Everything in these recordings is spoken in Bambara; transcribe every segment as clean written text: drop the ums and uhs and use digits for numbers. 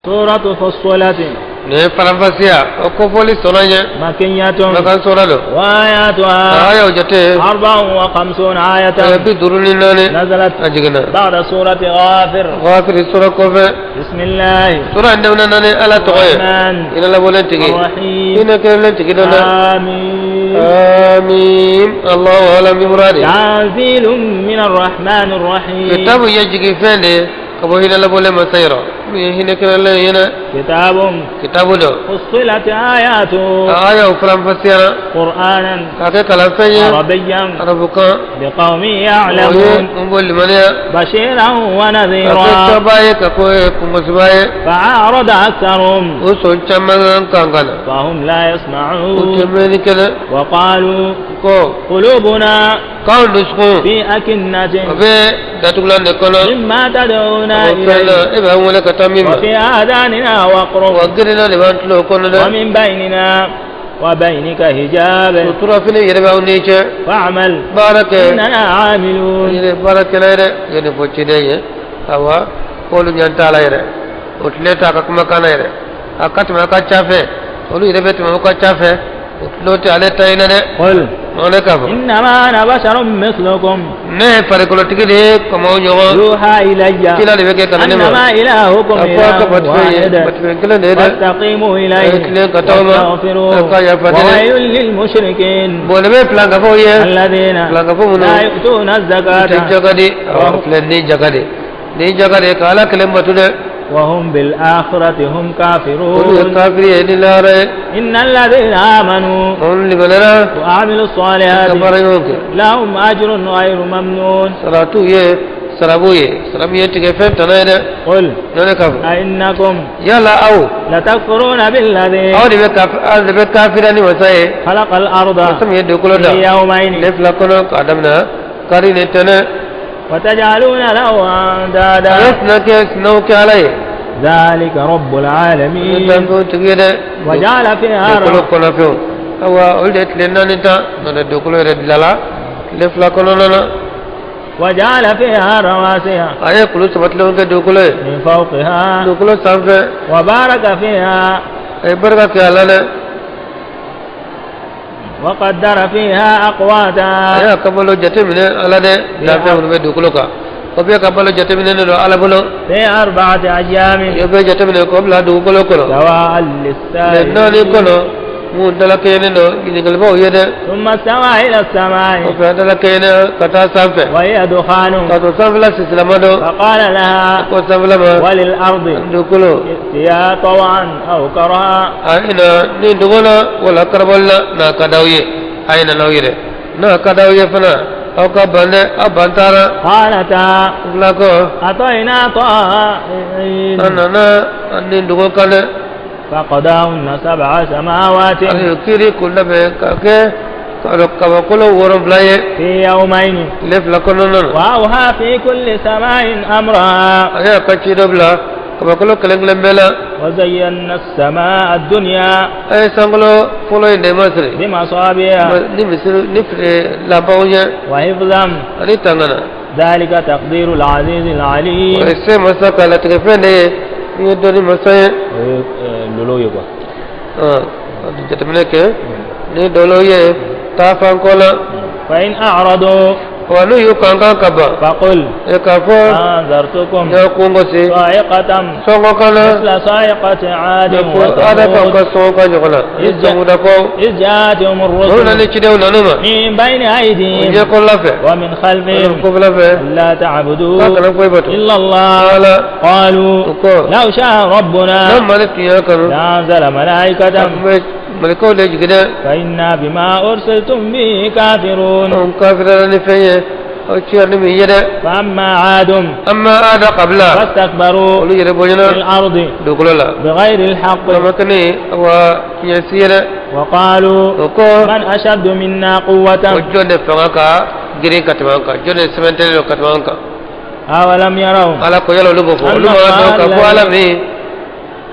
سورة فصلت Nin ye faranfasiya o kofɔli sɔnna ye. مكية. Makan sura don. وآياتها Ayaw jate 54 آية. 54. نزلت A jiginna بعد سورة غافر. Ghafiri sura kɔfɛ. بسم الله Sura in daminɛna ni Ala tɔgɔ ye, الرحمن hinɛ labɔlen tigi, الرحيم. hinɛ kɛrɛnkɛrɛnnen tigi dɔ la. آمين. Amin. Allahu alam bi muradi. تنزيل من الرحمن الرحيم. Kitabu ye jigin fɛn de ye ka bɔ hinɛ labɔlen masa yɔrɔ min ye hinɛ kɛrɛnkɛrɛnnen ye dɛ. كتاب Kitabu don. فصلت آياته A ayaw faranfasiyara قرآنا k'a kɛ kalanfɛn ye عربيا arabukan لقوم o ye يعلمون. n b'o limaniya بشيرا ka kɛ ونذيرا. tɔba ye ka ko ye kungosiba ye. فأعرض أكثرهم O sɔn caman kan ka na فهم لا o tɛ يسمعون. mɛnni kɛ dɛ. وقالوا Ko قلوبنا k'anw dusukun في أكنة o bɛ datugulan de kɔnɔ مما تدعونا o fɛn na إليه e b'an wele ka taa min ma وفي آذاننا وقر wa girinna de b'an tulo kɔnɔ dɛ. ومن بيننا وبينك حجاب. Sutura fini yɛrɛ b'aw ni cɛ. فاعمل Baara kɛ. إننا عاملون. Yɛrɛ baara kɛla yɛrɛ ye nin fɔ ciden ye. Awa k'olu ɲɛ t'a la yɛrɛ, o tile t'a ka kumakan na yɛrɛ, a ka tɛmɛ a ka ca fɛ, olu yɛrɛ bɛ tɛmɛ u ka ca fɛ, o tulo tɛ ale ta in na dɛ. قل Ne k'a fɔ إنما أنا بشر مثلكم. Ne ye farikolotigi de ye komi aw ɲɔgɔn. يوحى إلي Kila de bɛ kɛ ka na ne ma أنما إلهكم a fɔ a ka إله batofɛn ye واحد batofɛn kelen de ye dɛ. فاستقيموا إليه tilen ka taa o ma واستغفروه. ka yafa deli. وويل للمشركين Bɔnɛ bɛ filankafow ye الذين filankafo minnu لا يؤتون tɛ الزكاة jaga di. Awɔ, filɛ ni jaga de, ni jaga de ka Ala kelen bato dɛ. وهم بالآخرة هم Olu ye كافرون. kafiri ye ni lahara ye. إن الذين آمنوا Olu limaniyara وعملوا ka الصالحات baara ɲumanw kɛ لهم أجر غير ممنون. Saratu ye sarabu ye, sara min ye tigɛ fɛn tana ye dɛ. قل Ne k'a fɔ أئنكم yala aw لتكفرون بالذي aw de bɛ kaf aw de bɛ kafira ni masa ye خلق الأرض masa min ye dugukolo da في يومين tile 2 kɔnɔ k'a daminɛ kari ni tɛnɛ وتجعلون له a أندادا. bɛ sina kɛ sinaw kɛ Ala ye. ذلك رب O ye العالمين. danfɛnw tigi ye dɛ. وجعل فيها Dugukolo kɔnɔfɛnw, awa olu de ye tile 4 ta n'o tɛ dugukolo yɛrɛ dilanla tile 2 kɔnɔna na. وجعل فيها رواسي A ye kulu sabatilenw kɛ dugukolo ye من فوقها dugukolo sanfɛ. وبارك فيها A ye barika kɛ a la dɛ. وقدر فيها A أقواتها y'a ka balo jateminɛ ala dɛ, danfɛn minnu bɛ dugukolo kan, o bɛɛ ka balo jateminɛ don Ala bolo. في 4 أيام O bɛɛ jateminɛ k'o bila dugukolo kɔnɔ سواء tile 4 للسائلين. kɔnɔ mun dalakɛɲɛnen don ɲininkalibaw ye dɛ. ثم استوى إلى السماء O fɛ dalakɛɲɛnen ka taa sanfɛ وهي دخان k'a sɔrɔ sanfɛla sisilama don. فقال لها Ko sanfɛla ma وللأرض dugukolo ائتيا طوعا أو كرها. A ye na ni dogo la wala karabali la n'a ka d'aw ye, a ye na n'aw ye dɛ, n'a ka d'aw ye fana aw ka ban dɛ, aw ban taara. قالتا Fila ko أطعنا طائعين. An nana an ni dogo kan dɛ. فقضاهن سبع سماوات A ye kiiri k'u labɛn ka kɛ kabakolo 7 ye في يومين tile 2 kɔnɔna na. وأوحى في كل سماء أمرها. A y'a ka ci dɔ bila kabakolo kelen kelen bɛɛ la. وزينا السماء الدنيا A ye sankolo fɔlɔ in de masiri بمصابيح ni misiri ni lanpaw ye وحفظا ani tangana. ذلك تقدير العزيز O العليم. ye se masa ka latigɛ fɛn de ye min ye dɔnni masa ye. Lolo ye quoi. Jateminɛ kɛ ni dɔlɔ ye taafan kɔ la. فإن أعرضوا Wa n'u y'u kankan ka ban فقل e k'a fɔ أنذرتكم y'aw kungo se صاعقة sɔngɔ kan na مثل صاعقة عاد ko ada kan ka وثمود sɔngɔ ka ɲɔgɔn na ni sɔnguda ko إذ جاءتهم olu na ni الرسل cidenw nan'u ma من بين u أيديهم ɲɛkɔrɔla fɛ ومن olu خلفهم kɔfɛla fɛ لا k'a تعبدوا kana foyi bato إلا الله. Ala. قالوا U ko لو شاء ربنا n'a mali tun y'a kanu لأنزل a ملائكة tun bɛ malikaw de jigin dɛ. فإنا بما أرسلتم به كافرون. Anw kafirala ni fɛn ye aw cira ni min ye dɛ. فأما عاد Amma ada kabila فاستكبروا olu yɛrɛ bonyana في الأرض dugukolo la بغير الحق ma kɛ ni wa tiɲɛ si ye dɛ. وقالوا O ko من أشد منا قوة. O jɔn de fanga ka girin ka tɛmɛ an kan, jɔn de sɛbɛntɛlen don ka tɛmɛ an kan? أولم يروا Ala ko yala olu b'o fɔ, olu ma dɔn ka fɔ Ala min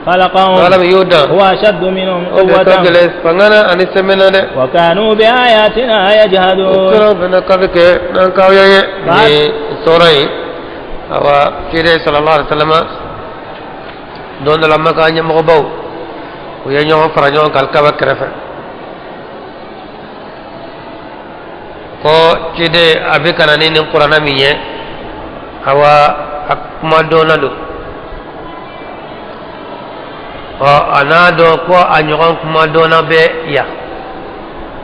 خلقهم Ala min y'o dan هو أشد منهم o de ka قوة gɛlɛn fanga na ani sɛmɛ na dɛ. وكانوا بآياتنا O يجحدون. tora fana kafi kɛ n'an k'aw ye ni sɔrɔ in awa ciden sallallahu alaihi wa sallam. Don dɔ la Maka ɲɛmɔgɔbaw u ye ɲɔgɔn fara ɲɔgɔn kan Alikaba kɛrɛfɛ ko ciden a bɛ ka na ni nin kuranɛ min ye, awa a kuma dɔnna don. Ɔ a n'a dɔn ko a ɲɔgɔn kuma dɔnna bɛ yan,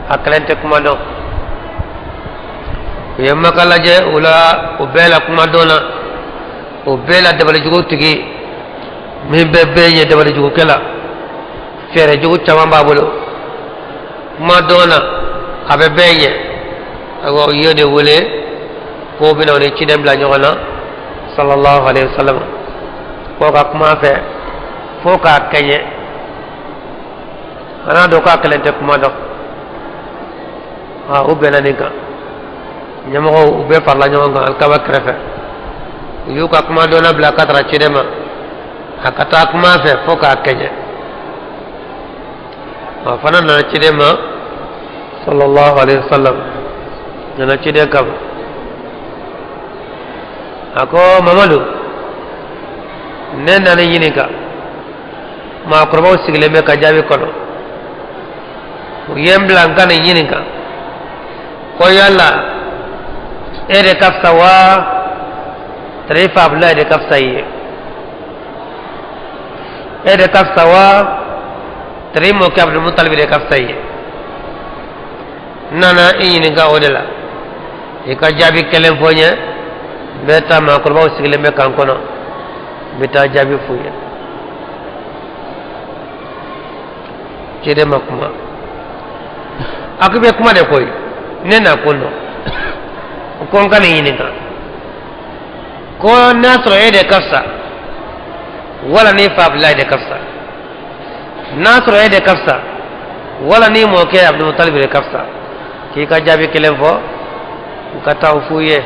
a kelen tɛ kuma dɔn. U ye Maka lajɛ o la, o bɛɛ la kuma dɔnna, o bɛɛ la dabalijugu tigi min bɛ bɛɛ ɲɛ dabalijugukɛ la, fɛɛrɛ jugu caman b'a bolo, kuma dɔnna a bɛ bɛɛ ɲɛ. Ayiwa, u y'o de wele k'o bɛna o ni ciden bila ɲɔgɔn na sallallahu alaihi wa sallam, k'o ka kuma a fɛ fo k'a kɛɲɛ, a n'a dɔn k'a kelen tɛ kuma dɔn. Aa, u bɛnna nin kan, ɲɛmɔgɔw u bɛɛ farala ɲɔgɔn kan Alikaba kɛrɛfɛ. U y'u ka kuma dɔnna bila ka taara ciden ma, a ka taa kuma a fɛ fo k'a kɛɲɛ. A fana nana ciden ma sallallahu alaihi wa sallam, nana ciden kama. A ko Mamadu, ne nana i ɲininka, maakɔrɔbaw sigilen bɛ ka jaabi kɔnɔ, u ye n bila n ka n'i ɲininka ko yala e de ka fisa wa tari fa Abudulayi de ka fisa i ye, e de ka fisa wa tari mɔkɛ Abudulmutalibi de ka fisa i ye? N nana i ɲininka o de la, i ka jaabi kelen fɔ n ye, n bɛ taa maakɔrɔbaw sigilen bɛ kan kɔnɔ, n bɛ taa jaabi f'u ye. Ciden ma kuma. A ko i bɛ kuma de koyi, ne na kun dɔn ko n ka n'i ɲininka ko n'a sɔrɔ e de ka fisa wala n'i fa Abudulayi de ka fisa, n'a sɔrɔ e de ka fisa wala n'i mɔkɛ Abudulmutalibi de ka fisa, k'i ka jaabi kelen fɔ n ka taa o f'u ye.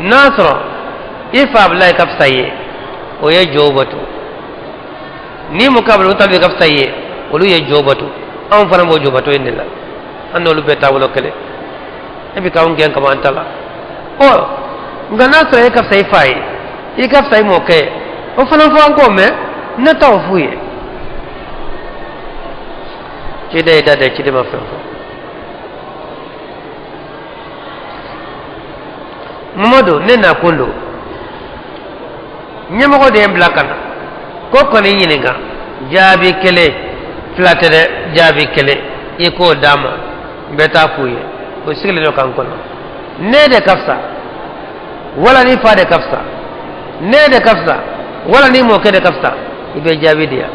N'a sɔrɔ i fa Abudulayi ka fisa i ye, o ye jo bato, n'i mɔkɛ Abudulmutalibi ka fisa i ye, olu ye jo bato, anw fana b'o jo bato in de la, an n'olu bɛɛ taabolo kelen, e bɛ k'anw gɛn ka bɔ an ta la. Ɔ nka n'a sɔrɔ e ka fisa i fa ye, i ka fisa i mɔkɛ ye, o fana fɔ an k'o mɛn, ne t'o f'u ye. Ciden y'i da dɛ, ciden ma fɛn fɔ. Mamadu, ne nakun don, ɲɛmɔgɔ de ye n bila ka na ko ka n'i ɲininka, jaabi kelen, fila tɛ dɛ, jaabi kelen i k'o d'a ma, n bɛ taa f'u ye, o sigilen don kan kɔnɔ. Ne de ka fisa wala n'i fa de ka fisa, ne de ka fisa wala n'i mɔkɛ de ka fisa, i bɛ jaabi di yan,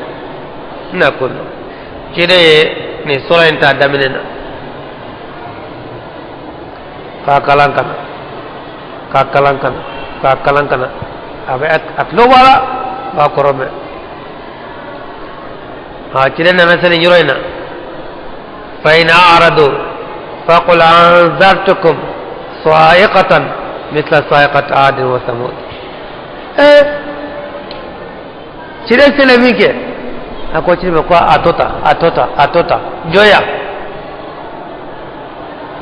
n nakun don. Ciden ye nin sura in ta daminɛ na k'a kalan ka na, k'a kalan ka na, k'a kalan ka na, a bɛ a tulo b'a la, a b'a kɔrɔ mɛn. A ciden nana se nin yɔrɔ in na: fa in a'radu faqul anzartukum sa'iqatan mithla sa'iqati adin wa samud. Ee, ciden selen min kɛ, a ko ciden ma ko a to tan, a to tan, a to tan, jɔ yan,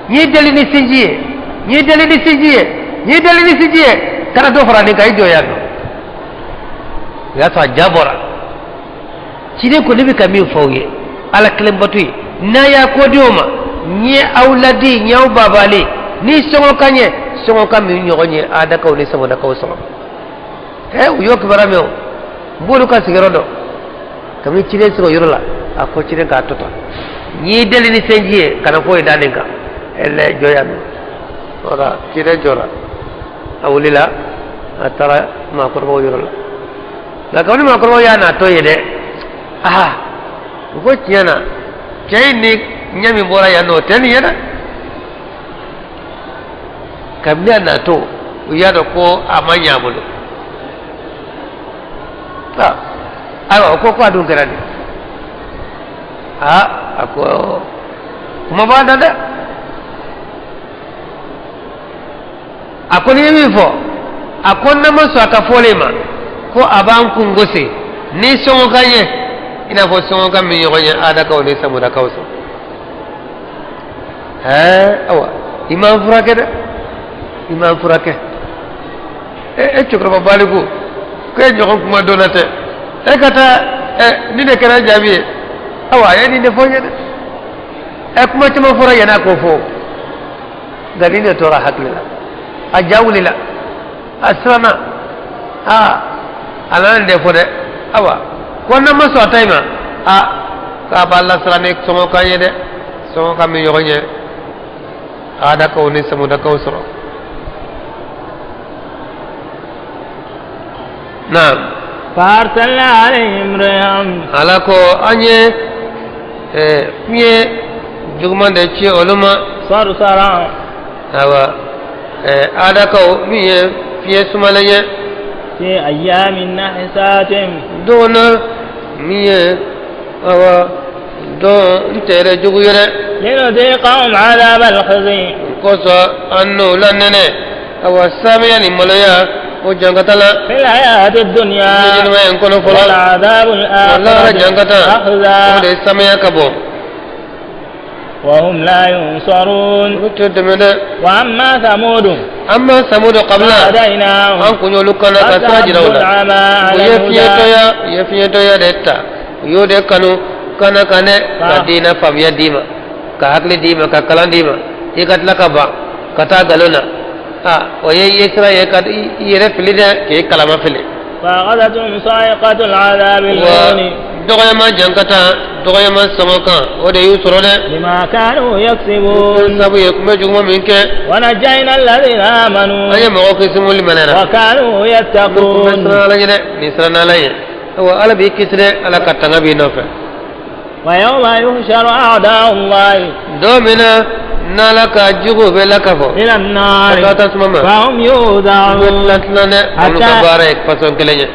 n y'i deli ni sinji ye, n y'i deli ni sinji ye, n y'i deli ni sinji ye, kana dɔ fara nin kan, i jɔ yan nɔ. O y'a sɔrɔ a ja bɔra. Ciden ko ne bɛ ka min fɔ aw ye ala kelen bato ye, n'a y'a ko di o ma, n ye aw ladi, n y'aw babali ni sɔngɔ kan ye, sɔngɔ kan min ɲɔgɔn ye adakaw ni samudakaw sɔrɔ. Ɛ, u y'o kibaruya mɛn, o n b'olu ka sigiyɔrɔ dɔn. Kabini ciden sigi o yɔrɔ la, a ko ciden k'a to tan, n y'i deli ni sinji ye, kana foyi da nin kan, ɛlɛ jɔ yan nɔ. Wala ciden jɔra, a wulila, a taara maakɔrɔbaw yɔrɔ la. Nka kabini maakɔrɔbaw y'a natɔ ye dɛ, aa, u ko tiɲɛ na, cɛ in ni ɲɛ min bɔra yan nɔ, o tɛ nin ye dɛ. Kabini a natɔ, u y'a dɔn ko a ma ɲɛ a bolo. Ayiwa, o ko ko a dun kɛra di? Aa, a ko kuma b'a da dɛ. A ko n'i ye min fɔ, a ko n'an ma sɔn a ka fɔlen ma, ko a b'an kun gosi ni sɔngɔkan ye, i n'a fɔ sɔngɔkan min ɲɔgɔn ye adakaw ni samudakaw sɔrɔ. Ɛɛ, awa, i m'an furakɛ dɛ, i m'an furakɛ. E cɛkɔrɔba baliku ko e ɲɔgɔn kuma dɔnna tɛ, e ka taa ɛ nin de kɛra jaabi ye. Awa, a ye nin de fɔ n ye dɛ. Ɛ, kuma caman fɔra yan'a k'o fɔ, nka nin de tora hakili la. A ja wulila, a siranna, aa, a nana nin de fɔ dɛ. Awa, ko n'an ma sɔn a ta in ma, aa, k'a b'a lasiran ni sɔngɔ kan ye dɛ, sɔngɔ kan min ɲɔgɔn ye Adakaw ni Samudakaw sɔrɔ. Naam. فأرسلنا عليهم ريحا. Ala ko an ye fiɲɛ juguman de ci olu ma. صرصرا. Awa, Adakaw, min ye fiɲɛ sumalen ye. في أيام نحسات. Don na min ye, awa, don n tɛrɛ jugu ye dɛ. لنذيقهم عذاب الخزي. Kosɔn an n'o lanɛnɛ, awa, samiya ni maloya o jankata la. في الحياة الدنيا. Ɲɛnamaya in kɔnɔ fɔlɔ. ولعذاب o lahara الآخرة jankata o أخزى. de samiya ka bon. وهم لا ينصرون. Olu tɛ dɛmɛ dɛ. وأما ثمود Amma Samudu kabila فهديناهم. an kun y'olu kana ka sira jira u la. فاستحبوا العمى U على ye الهدى. fiɲɛtɔya, u ye fiɲɛtɔya de ta, u y'o de kanu kana ka ne ka diinɛ faamuya d'i ma, ka hakili d'i ma, ka kalan d'i ma, i ka tila ka ban ka taa nkalon na. A o ye i ye sira ye ka i yɛrɛ fili dɛ, k'i kalama fili. فأخذتهم صاعقة العذاب wa الهون. Dɔgɔyama jankata, dɔgɔyama sɔngɔ kan, o de y'u sɔrɔ dɛ. بما كانوا يكسبون. Sabu ye kun bɛ juguman min kɛ. ونجينا الذين آمنوا An ye mɔgɔw kisi mun limaniyara وكانوا kun bɛ يتقون. siran Ala ɲɛ dɛ. Nin siran Ala ɲɛ, awa, Ala b'i kisi dɛ, Ala ka tanga b'i nɔfɛ. ويوم يحشر أعداء الله Don min na n'Ala ka juguw bɛ lakafɔ إلى النار ka taa tasuma ma, فهم u bɛ يوزعون. tilan tilan dɛ. Minnu ka baara ye fasɔn kelen ye,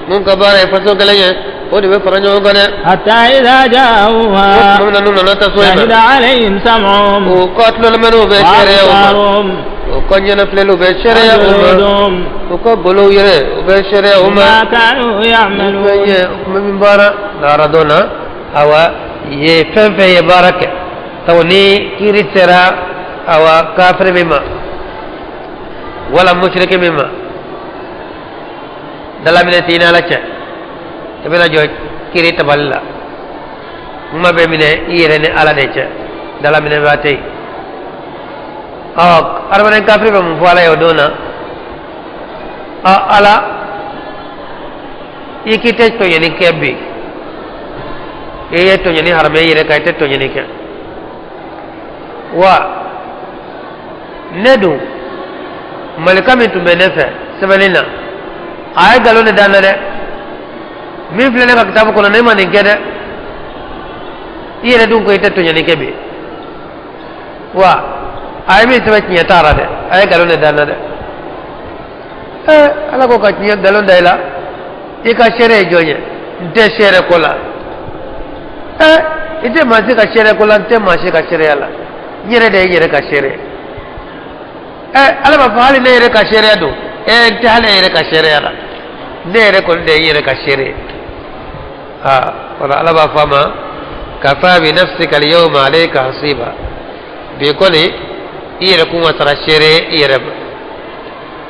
mun ka baara ye fasɔn kelen ye, o de bɛ fara ɲɔgɔn kan dɛ. حتى إذا O جاءوها tuma min na n'u nana tasuma in شهد ma, عليهم سمعهم u ka tulomɛnniw bɛ seereya o ma, وأبصارهم u ka ɲɛnafilɛliw bɛ seereya o ma, وجلودهم u ka golow yɛrɛ u bɛ seereya o ma بما كانوا fɛn يعملون. ye u tun bɛ min baara lahara don na. Awa, ye fɛn fɛn ye baara kɛ, sabu ni kiiri sera, awa, kafiri min ma wala musiriki min ma, dalaminɛ t'i ni Ala cɛ, i bɛna jɔ kiiri tabali la, kuma bɛ minɛ i yɛrɛ ni Ala de cɛ, dalaminɛ ba tɛ yen. Ɔ, adamaden kafiri bɛ mun fɔ Ala ye o don na? Ɔ, Ala, i k'i tɛ tɔɲɔni kɛ bi, i ye tɔɲɔni haramuya i yɛrɛ kan, i tɛ tɔɲɔni kɛ wa. Ne dun, malika min tun bɛ ne fɛ sɛbɛnni na, a ye nkalon de da n na dɛ. Min filɛ ne ka kitabu kɔnɔ, ne ma nin kɛ dɛ. I yɛrɛ dun ko i tɛ tɔɲɔni kɛ bi wa. A ye min sɛbɛn, tiɲɛ t'a la dɛ, a ye nkalon de da n na dɛ. Ɛɛ, Ala ko ka tiɲɛ nkalon da i la, i ka seere ye jɔn ye? N tɛ seere ko la. Ɛɛ, i tɛ maa si ka seere ko la? N tɛ maa si ka seereya la, n yɛrɛ de ye n yɛrɛ ka seere ye. Ɛ, Ala b'a fɔ hali ne yɛrɛ ka seereya don. Ɛ, n tɛ hali ne yɛrɛ ka seereya la, ne yɛrɛ kɔni de ye n yɛrɛ ka seere ye. Aa, wala Ala b'a fɔ a ma: kafa bi nafsika al-yawma alayka hasiba. Bi kɔni, i yɛrɛ kun wasara seere ye i yɛrɛ ma.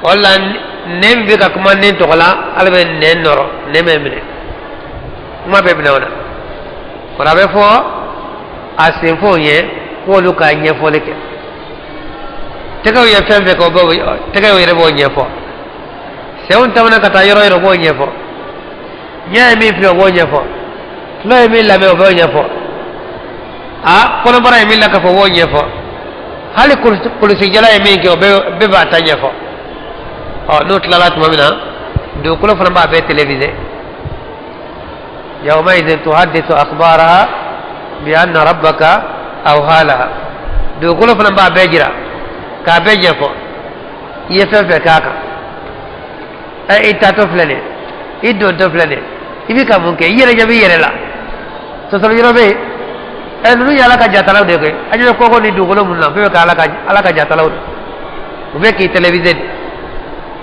O la, nɛn bɛ ka kuma nɛn tɔgɔ la, Ala bɛ nɛn nɔrɔ, nɛn bɛ minɛ, kuma bɛ minɛ o la. O la, a bɛ fɔ a senfɔw ye k'olu ka ɲɛfɔli kɛ. Tɛgɛw ye fɛn fɛn kɛ, o b'o tɛgɛw yɛrɛ b'o ɲɛfɔ. Senw tamana ka taa yɔrɔ yɔrɔ, o b'o ɲɛfɔ. Ɲɛ ye min filɛ, o b'o ɲɛfɔ. Tulo ye min lamɛn, o b'o ɲɛfɔ. A kɔnɔbara ye min lakafɔ, o b'o ɲɛfɔ. Hali kulusijala ye min kɛ, o bɛɛ b'a ta ɲɛfɔ. Ɔ, n'o tilala tuma min na, dugukolo fana b'a bɛɛ télévisé. يومئذ تحدث أخبارها بأن ربك أوحى لها. Dugukolo fana b'a bɛɛ jira k'a bɛɛ ɲɛfɔ, i ye fɛn fɛn k'a kan. Ɛ, i taatɔ filɛ nin ye, i dontɔ filɛ nin ye, i bɛ ka mun kɛ, i yɛrɛ ɲɛ b'i yɛrɛ la, sɔsɔli yɔrɔ bɛ yen. Ɛ, ninnu ye Ala ka jatalaw de ye koyi. An ɲɛ bɛ kɔkɔ ni dugukolo mun na, bɛɛ bɛ ka Ala ka jatalaw de, u bɛ k'i télévisé de.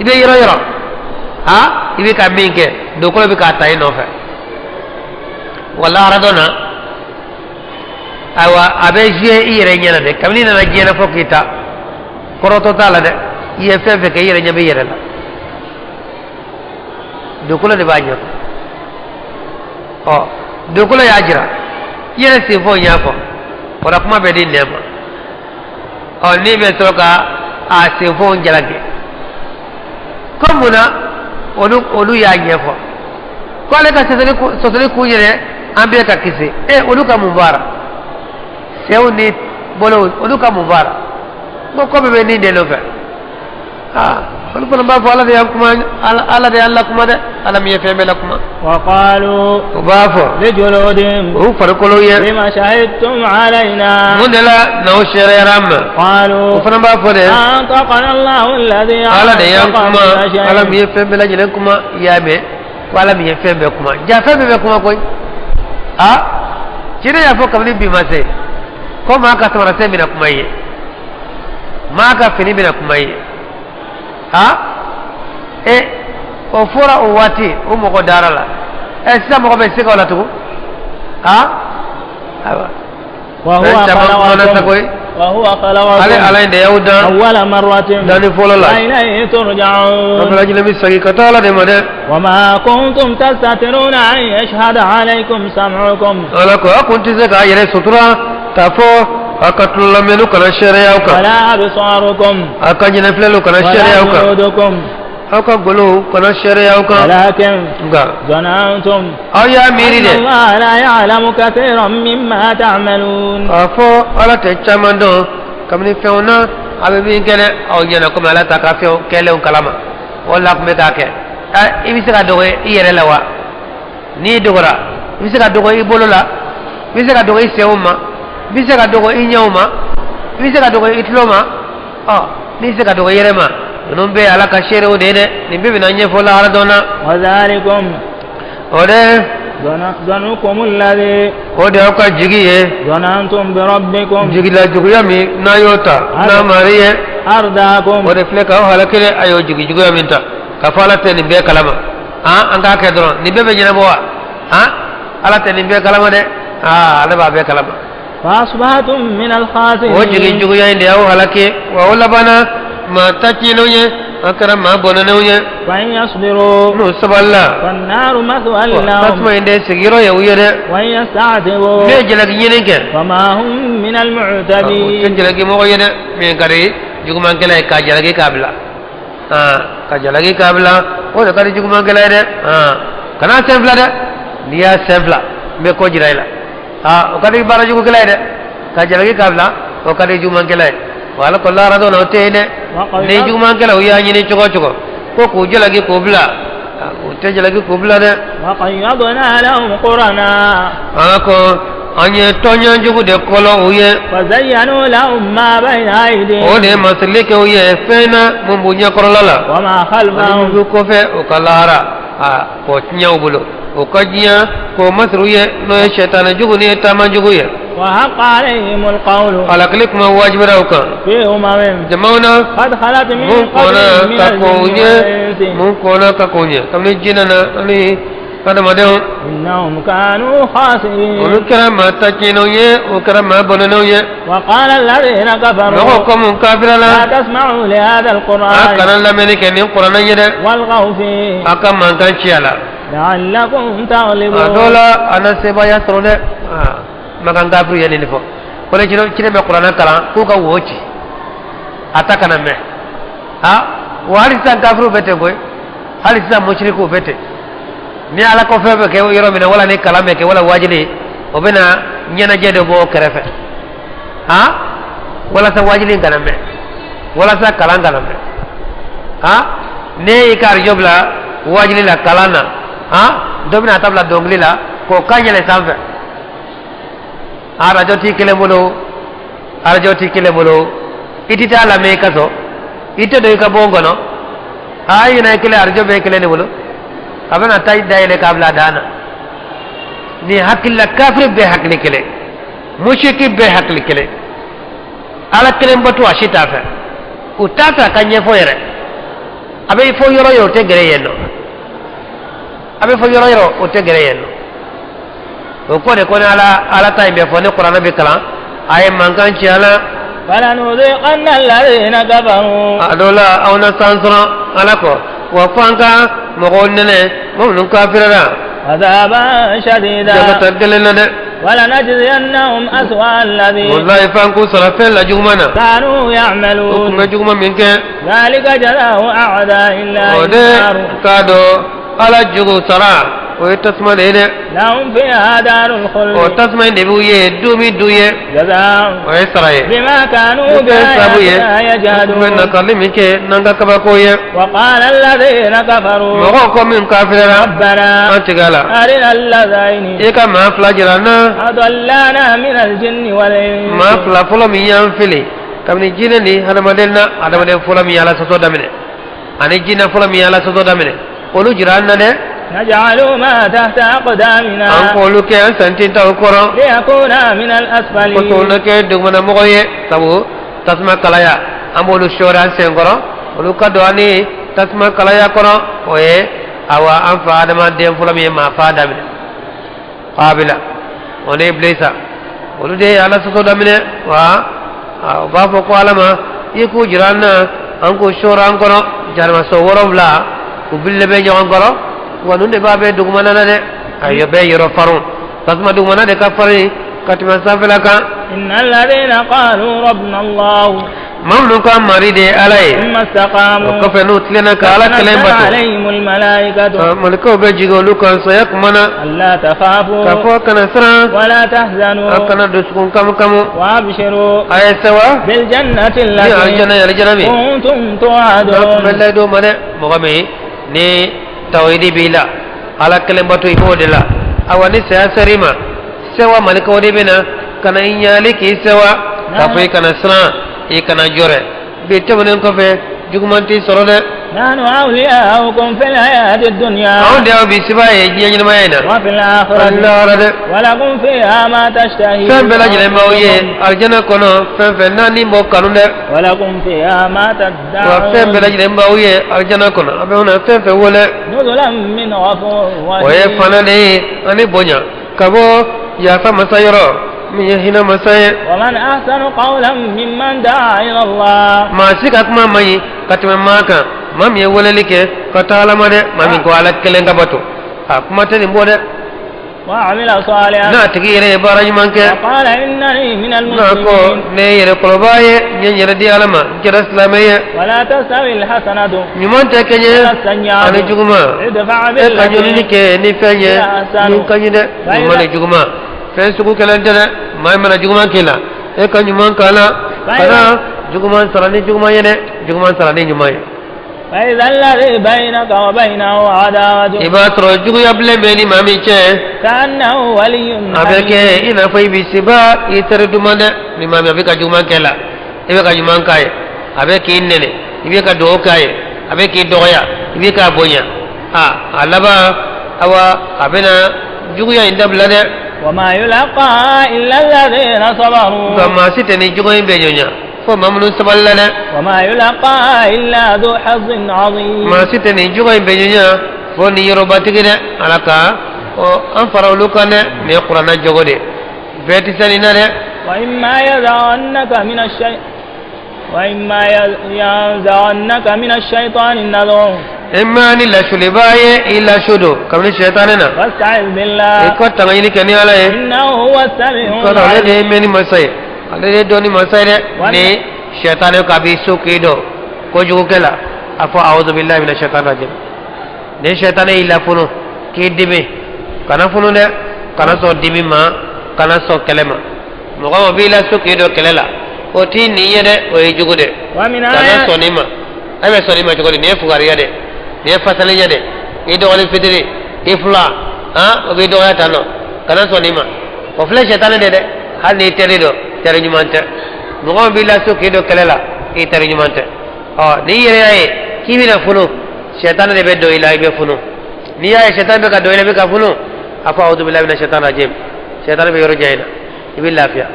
I bɛ yɔrɔ yɔrɔ, han, i bɛ ka min kɛ, dugukolo bɛ k'a ta i nɔfɛ. Wala aradɔ na, ayiwa, a bɛ jouer i yɛrɛ ɲɛna dɛ. Kabini i nana diɲɛ na fo k'i ta, kɔrɔtɔ t'a la dɛ. I ye fɛn fɛn kɛ, i yɛrɛ ɲɛ bɛ i yɛrɛ la. Dugukolo de b'a ɲɛfɔ. Ɔ, dugukolo y'a jira, i yɛrɛ senfɔ y'a fɔ, o la kuma bɛ di nɛn ma. Ɔ, n'i bɛ sɔrɔ ka a senfɔw jalaki ko mun na olu y'a ɲɛfɔ ko ale ka sɔsɔli kun yɛrɛ an bɛɛ ka kisi. E, olu ka mun baara? Senw ni bolow, olu ka mun baara? Ko ko bɛɛ bɛ nin de nɔfɛ. Aa, olu fana b'a fɔ ala de y'an kuma, ala de y'an lakuma dɛ, ala min ye fɛn bɛɛ lakuma. وقالوا U b'a fɔ لجلودهم u farikolo ye: لم شهدتم علينا؟ Mun de la n'aw seereyara an ma? قالوا O fana b'a fɔ dɛ: أنطقنا الله الذي Ala de y'an أنطق kuma, كل ala min شيء. ye fɛn bɛɛ lajɛlen kuma. I y'a mɛn ko ala min ye fɛn bɛɛ kuma, ja fɛn bɛɛ bɛ kuma koyi. A ciden y'a fɔ kabini bi ma se ko maa ka samarasɛn bɛna kuma i ye, maa ka fini bɛna kuma i ye. Ha, e, o fɔra o waati, o mɔgɔ dara la. Ɛ, sisan mɔgɔ bɛ se ka o la tugun? Ha, ayiwa. وهو Fɛn caman kumana sa خلقكم koyi. وهو Ale ala خلقكم in de y'aw dan أول مرة danni fɔlɔ la. وإليه A ترجعون. bɛɛ lajɛlen bɛ segin ka taa ala de ma dɛ. وما كنتم تستترون أن يشهد عليكم سمعكم Ala ko a kun tɛ se k'a yɛrɛ sutura k'a fɔ a ka tulolamɛnniw kana seereya aw kan, ولا أبصاركم a ka ɲɛnafilɛliw kana ولا seereya aw kan, جلودكم aw ka golow kana seereya aw kan. ولكن Nka ظننتم aw y'a miiri أن dɛ الله لا يعلم كثيرا مما تعملون. k'a fɔ ala tɛ caman dɔn kabini fɛnw na a bɛ min kɛ dɛ. Aw ɲɛna komi ala t'a ka fɛnw kɛlenw kalama, o la tun bɛ k'a kɛ. Ɛ, i bɛ se ka dogo i yɛrɛ la wa? N'i dogora, i bɛ se ka dogo i bolo la, i bɛ se ka dogo i senw ma, i bɛ se ka dogo i ɲɛw ma, i bɛ se ka dogo i tulo ma. Ɔ, n'i se ka dogo i yɛrɛ ma, ninnu bɛɛ ye ala ka seerew de ye dɛ. Nin bɛɛ bɛna ɲɛfɔ lahara dɔn na. وذلكم O de ظنكم الذي o de y'aw ka jigi ye, ظننتم بربكم jigila juguya min n'a y'o ta n'a mari ye, أرداكم. o de filɛ k'aw halaki dɛ. A y'o jigi juguya min ta k'a fɔ ala tɛ nin bɛɛ kalama, han, an k'a kɛ dɔrɔn, nin bɛɛ bɛ ɲɛnabɔ wa? Han, ala tɛ nin bɛɛ kalama dɛ. Aa, ale b'a bɛɛ kalama. فأصبحتم من O jigi الخاسرين. juguya in de y'aw halaki wa, o labanna maa ta tiɲɛnenw ye, an kɛra maa bɔnɛnenw ye. وإن يصبروا N'u sabalila, فالنار مثوى tasuma لهم. in de sigiyɔrɔ ye u ye dɛ. وإن يستعتبوا Ne ye jalaki ɲini kɛ, فما هم من o tɛ المعتبين. jalaki mɔgɔ ye dɛ. Min ka di jugumankɛla ye, ka jalaki k'a bila, ka jalaki k'a bila, o de ka di jugumankɛla ye dɛ. Kana sen fila dɛ, n'i y'a sen fila, n bɛ ko jira i la. O ka di baara jugukɛla ye dɛ, ka jalaki k'a bila, o ka di jugumankɛla ye. Wa ala ko lahara dɔn na, o tɛ yen dɛ. Ni jugumankɛla u y'a ɲini cogo o cogo ko k'u jalaki k'u bila, u tɛ jalaki k'u bila dɛ. وقيضنا لهم قرناء Ala ko an ye tɔɲɔ jugu de kɔlɔ u ye. فزينوا لهم ما بين O de ye أيديهم masirili kɛ u ye fɛn na mun b'u ɲɛkɔrɔla la وما ani mun خلفهم. b'u kɔfɛ, u ka lahara a k'o tiɲɛ u bolo, o ka diɲɛ k'o masiri u ye, n'o ye sɛtanɛ jugu ni ye taama jugu ye. وحق عليهم القول Halakili kuma wajibira u kan في أمم jamaw na قد خلت من mun kɔnna قبلهم من ka kɔn u الجن ɲɛ, والإنس mun kɔnna ka kɔn u ɲɛ kabini jinɛ na ani adamadenw. إنهم كانوا Olu خاسرين. kɛra maa ta tiɲɛnenw ye, o kɛra maa bɔnɛnenw ye. وقال الذين Mɔgɔw كفروا ko mun kafira لا la: تسمعوا لهذا A القرآن kana lamɛnni kɛ nin kuranɛ ye dɛ. والغوا فيه A ka mankan ci a la. لعلكم A dɔw تغلبون. la, a na sebaaya sɔrɔ dɛ. Makan kafiri ye nin de fɔ ko ne ciden bɛ kuranɛ kalan k'u ka wo ci a ta kana mɛn. Ha, wa hali sisan kafiriw bɛ ten koyi, hali sisan musirikiw bɛ ten. Ni ala ko fɛn bɛ kɛ yɔrɔ min na, wala ni kalan bɛ kɛ, wala wajuli, o bɛ na ɲɛnajɛ dɔ bɔ o kɛrɛfɛ, ha, walasa wajuli in kana mɛn, walasa kalan kana mɛn. Ha, ne y'i ka arajo bila wajuli la, kalan na, ha, dɔ bɛna a ta bila dɔnkili la k'o kan yɛlɛ sanfɛ. Arajo t'i kelen bolo, arajo t'i kelen bolo, i tɛ taa lamɛn i ka so, i tɛ don i ka bon kɔnɔ. Ha, i ɲinɛ i kelen, arajo bɛ kelen de bolo, a bɛna taa i dayɛlɛ k'a bila a dan na. Ni hakilila kafiri bɛɛ hakili kelen, musiki bɛɛ hakili kelen, ala kelen bato a si t'a fɛ, u t'a fɛ a ka ɲɛfɔ yɛrɛ. A bɛ fɔ yɔrɔ yɔrɔ, o tɛ gɛrɛ yen nɔ. A bɛ fɔ yɔrɔ yɔrɔ, o tɛ gɛrɛ yen nɔ. O ko de ko ni ala ta in bɛ fɔ, ni kuranɛ bɛ kalan, a ye mankan ci a la. فلنذيقن الذين كفروا A dɔw la, aw na san sɔrɔ ala kɔ wa, fo an ka mɔgɔw nɛnɛ Maa minnu kafirara, عذابا شديدا. Ɲangata gɛlɛn na dɛ. ولنجزينهم أسوأ الذي Wallahi, f'an k'u sara fɛn la juguman na كانوا o tun يعملون. bɛ juguman min kɛ. ذلك جزاء أعداء الله O de النار. k'a dɔn Ala jugu sara, o ye tasuma de ye dɛ. لهم فيها دار O الخلد. tasuma in de b'u ye du min du ye. جزاء O ye sara ye بما كانوا o kɛ sabu ye بآياتنا u tun bɛ يجحدون. nakali min kɛ n'an ka kabako ye. وقال الذين كفروا Mɔgɔw ko min kafirara, ربنا an tigɛ la, أرنا اللذين i ka maa fila jira n na, أضلانا من الجن والإنس. maa fila fɔlɔ min y'an fili kabini jinɛ ni hadamaden na, hadamaden fɔlɔ min ye Ala sɔsɔ daminɛ ani jinɛ fɔlɔ min ye Ala sɔsɔ daminɛ, olu jira an na dɛ. نجعلهما تحت أقدامنا An k'olu kɛ an sentin taw kɔrɔ ليكونا من kosɔn الأسفلين. Na kɛ dugumanamɔgɔ ye, sabu tasuma kalaya, an b'olu sɔɔri an sen kɔrɔ, olu ka don an ni tasuma kalaya kɔnɔ. O ye awa an fa adamaden fɔlɔ min ye maa fa daminɛ, Kabila o ni Ibilisa, olu de ye Ala sɔsɔ daminɛ. Wa u b'a fɔ ko Ala ma, i k'u jira an na, an k'u sɔɔri an kɔrɔ jaramaso 70, u bililen bɛ ɲɔgɔn kɔrɔ. Wa ninnu de b'a bɛ dugumana na dɛ, a bɛɛ yɔrɔ farin, tasuma dugumana de ka farin ka tɛmɛ sanfɛla kan. إن الذين قالوا ربنا الله Maa minnu ka mari de ye Ala ye, ثم o استقاموا kɔfɛ n'u tilenna ka Ala kelen تتنزل bato, عليهم الملائكة malikaw bɛ jigin olu kan saya kuma na ألا تخافوا k'a fɔ kana siran, ولا a تحزنوا kana dusukun kamu kamu, وأبشروا a ye sewa بالجنة ni التي alijana ye, alijana min كنتم n'a tun bɛ توعدون. layidu ma dɛ. Mɔgɔ min ni tawhidi b'i la, Ala kelen bato, i b'o de la, awa ni saya ser'i ma, sewa malikaw de bɛ na ka na i ɲaali k'i sewa k'a fɔ i kana siran, i kana jɔrɛ, bi tɛmɛnen kɔfɛ juguman t'i sɔrɔ dɛ. نحن أولياؤكم في الحياة الدنيا Anw de y'aw bisibaa ye diɲɛ ɲɛnamaya in na وفي الآخرة lahara dɛ. ولكم فيها ما تشتهي Fɛn bɛɛ lajɛlen b'aw ye alijana kɔnɔ, fɛn fɛn naani b'o kanu dɛ. ولكم فيها ما Wa fɛn bɛɛ تدعون. lajɛlen b'aw ye alijana kɔnɔ, a bɛ na fɛn fɛn wele. نزلا من غفور O ye رحيم. fana de ye ani bonya ka bɔ yafa masa yɔrɔ min ye hinɛ masa ye. ومن أحسن قولا ممن دعا إلى الله Maa si ka kuma man ɲi ka tɛmɛ maa kan, maa min ye weleli kɛ ka taa Ala ma dɛ, maa min ko Ala kelen ka bato, a kuma tɛ nin bɔ dɛ. وعمل صالحا N'a tigi yɛrɛ ye baara ɲuman kɛ, وقال إنني من n'a ko المسلمين. ne ye yɛrɛ kɔrɔba ye, n ye n yɛrɛ di Ala ma, n kɛra silamɛ ye. ولا تستوي الحسنة Ɲuman tɛ kɛɲɛ ولا السيئة ani juguman. ادفع E ka ɲinini بالتي kɛ ni fɛn ye min ka ɲi dɛ. Ɲuman ni juguman fɛn sugu kelen tɛ dɛ. Maa min mana juguman k'i la, e ka ɲuman k'a la, kana juguman sara ni juguman ye dɛ, juguman sara ni ɲuman ye. فإذا الذي بينك وبينه عداوة I b'a sɔrɔ juguya bilen bɛ ni maa min cɛ, كأنه ولي a bɛ kɛ حميم. i n'a fɔ i b'i seba i teri duman dɛ. Ni maa min a bɛ ka juguman kɛ la, i bɛ ka ɲuman k'a ye, a bɛ k'i nɛnɛ, i bɛ ka dugawu k'a ye, a bɛ k'i dɔgɔya, i bɛ k'a bonya, a laban, awa, a bɛna juguya in dabila dɛ. وما يلقاها إلا الذين صبروا. Nka maa si tɛ ni jugu in bɛ ɲɔɲa fo maa minnu sabalila dɛ. وما يلقاها إلا ذو حظ عظيم. Maa si tɛ nin jugu in bɛ ɲɔɲa fo ni yɔrɔbatigi dɛ. Ala ka ɔ an fara olu kan dɛ. Nin ye kuranna jogo de, bɛɛ tɛ se nin na dɛ. وإما ينزغنك من الشيء وإما ينزغنك من الشيطان نزغ E ma ni lasuliba ye i lasu don kabini sɛtanɛ na, فاستعذ i بالله ka tanga ɲini kɛ ni Ala ye. إنه هو السميع Kɔrɔ ale de العليم. ye mɛnni masa ye, ale de ye dɔnni masa ye dɛ. Ni sɛtanɛ ko a b'i so k'i dɔn kojugukɛ la, a fɔ أعوذ بالله من الشيطان الرجيم. Ni sɛtanɛ y'i lafunu k'i dimi, kana funu dɛ, kana sɔn dimi ma, kana sɔn kɛlɛ ma. Mɔgɔ o b'i la so k'i dɔn kɛlɛ la, o t'i nin ye dɛ, o ye jugu dɛ. ومن Kana آيات sɔn nin ma. E bɛ sɔn nin ma cogo di? Nin ye fugariya dɛ, nin ye fasalenya dɛ. I dɔgɔnin fitiri, i fila han, o b'i dɔgɔya tan nɔ, kana sɔn nin ma. O filɛ sɛtanɛ de dɛ. Hali n'i teri dɔ, teri ɲuman tɛ. Mɔgɔ min b'i la so k'i don kɛlɛ la, i teri ɲuman tɛ. Ɔ n'i yɛrɛ y'a ye k'i bɛna funu, sɛtanɛ de bɛ don i la, i bɛ funu. N'i y'a ye sɛtanɛ bɛ ka don i la, i bɛ ka funu, a fɔ أعوذ بالله من الشيطان الرجيم. Sɛtanɛ bɛ yɔrɔ jan i la, i bɛ lafiya.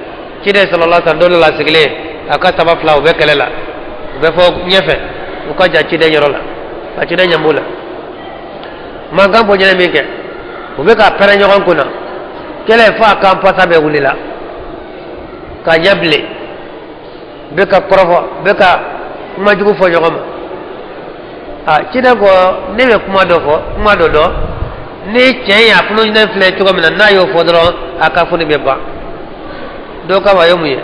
Ciden صلى الله عليه وسلم, don dɔ la sigilen, a ka saba fila u bɛ kɛlɛ la, u bɛ fɔ ɲɛfɛ, u ka jan ciden yɔrɔ la, ka ciden ɲɛ b'u la, mankan bonyana min kɛ, u bɛ ka pɛrɛn ɲɔgɔn kunna kɛlɛ, fo a kan pasa bɛɛ wulila ka ɲɛ bilen, bɛ ka kɔrɔfɔ, bɛ ka kuma jugu fɔ ɲɔgɔn ma. A ciden ko ne bɛ kuma dɔ fɔ, kuma dɔ dɔn. Ni cɛ in a fununen filɛ cogo min na, n'a y'o fɔ dɔrɔn, a ka funu bɛ ban. Dɔw k'a ma, a ye mun ye?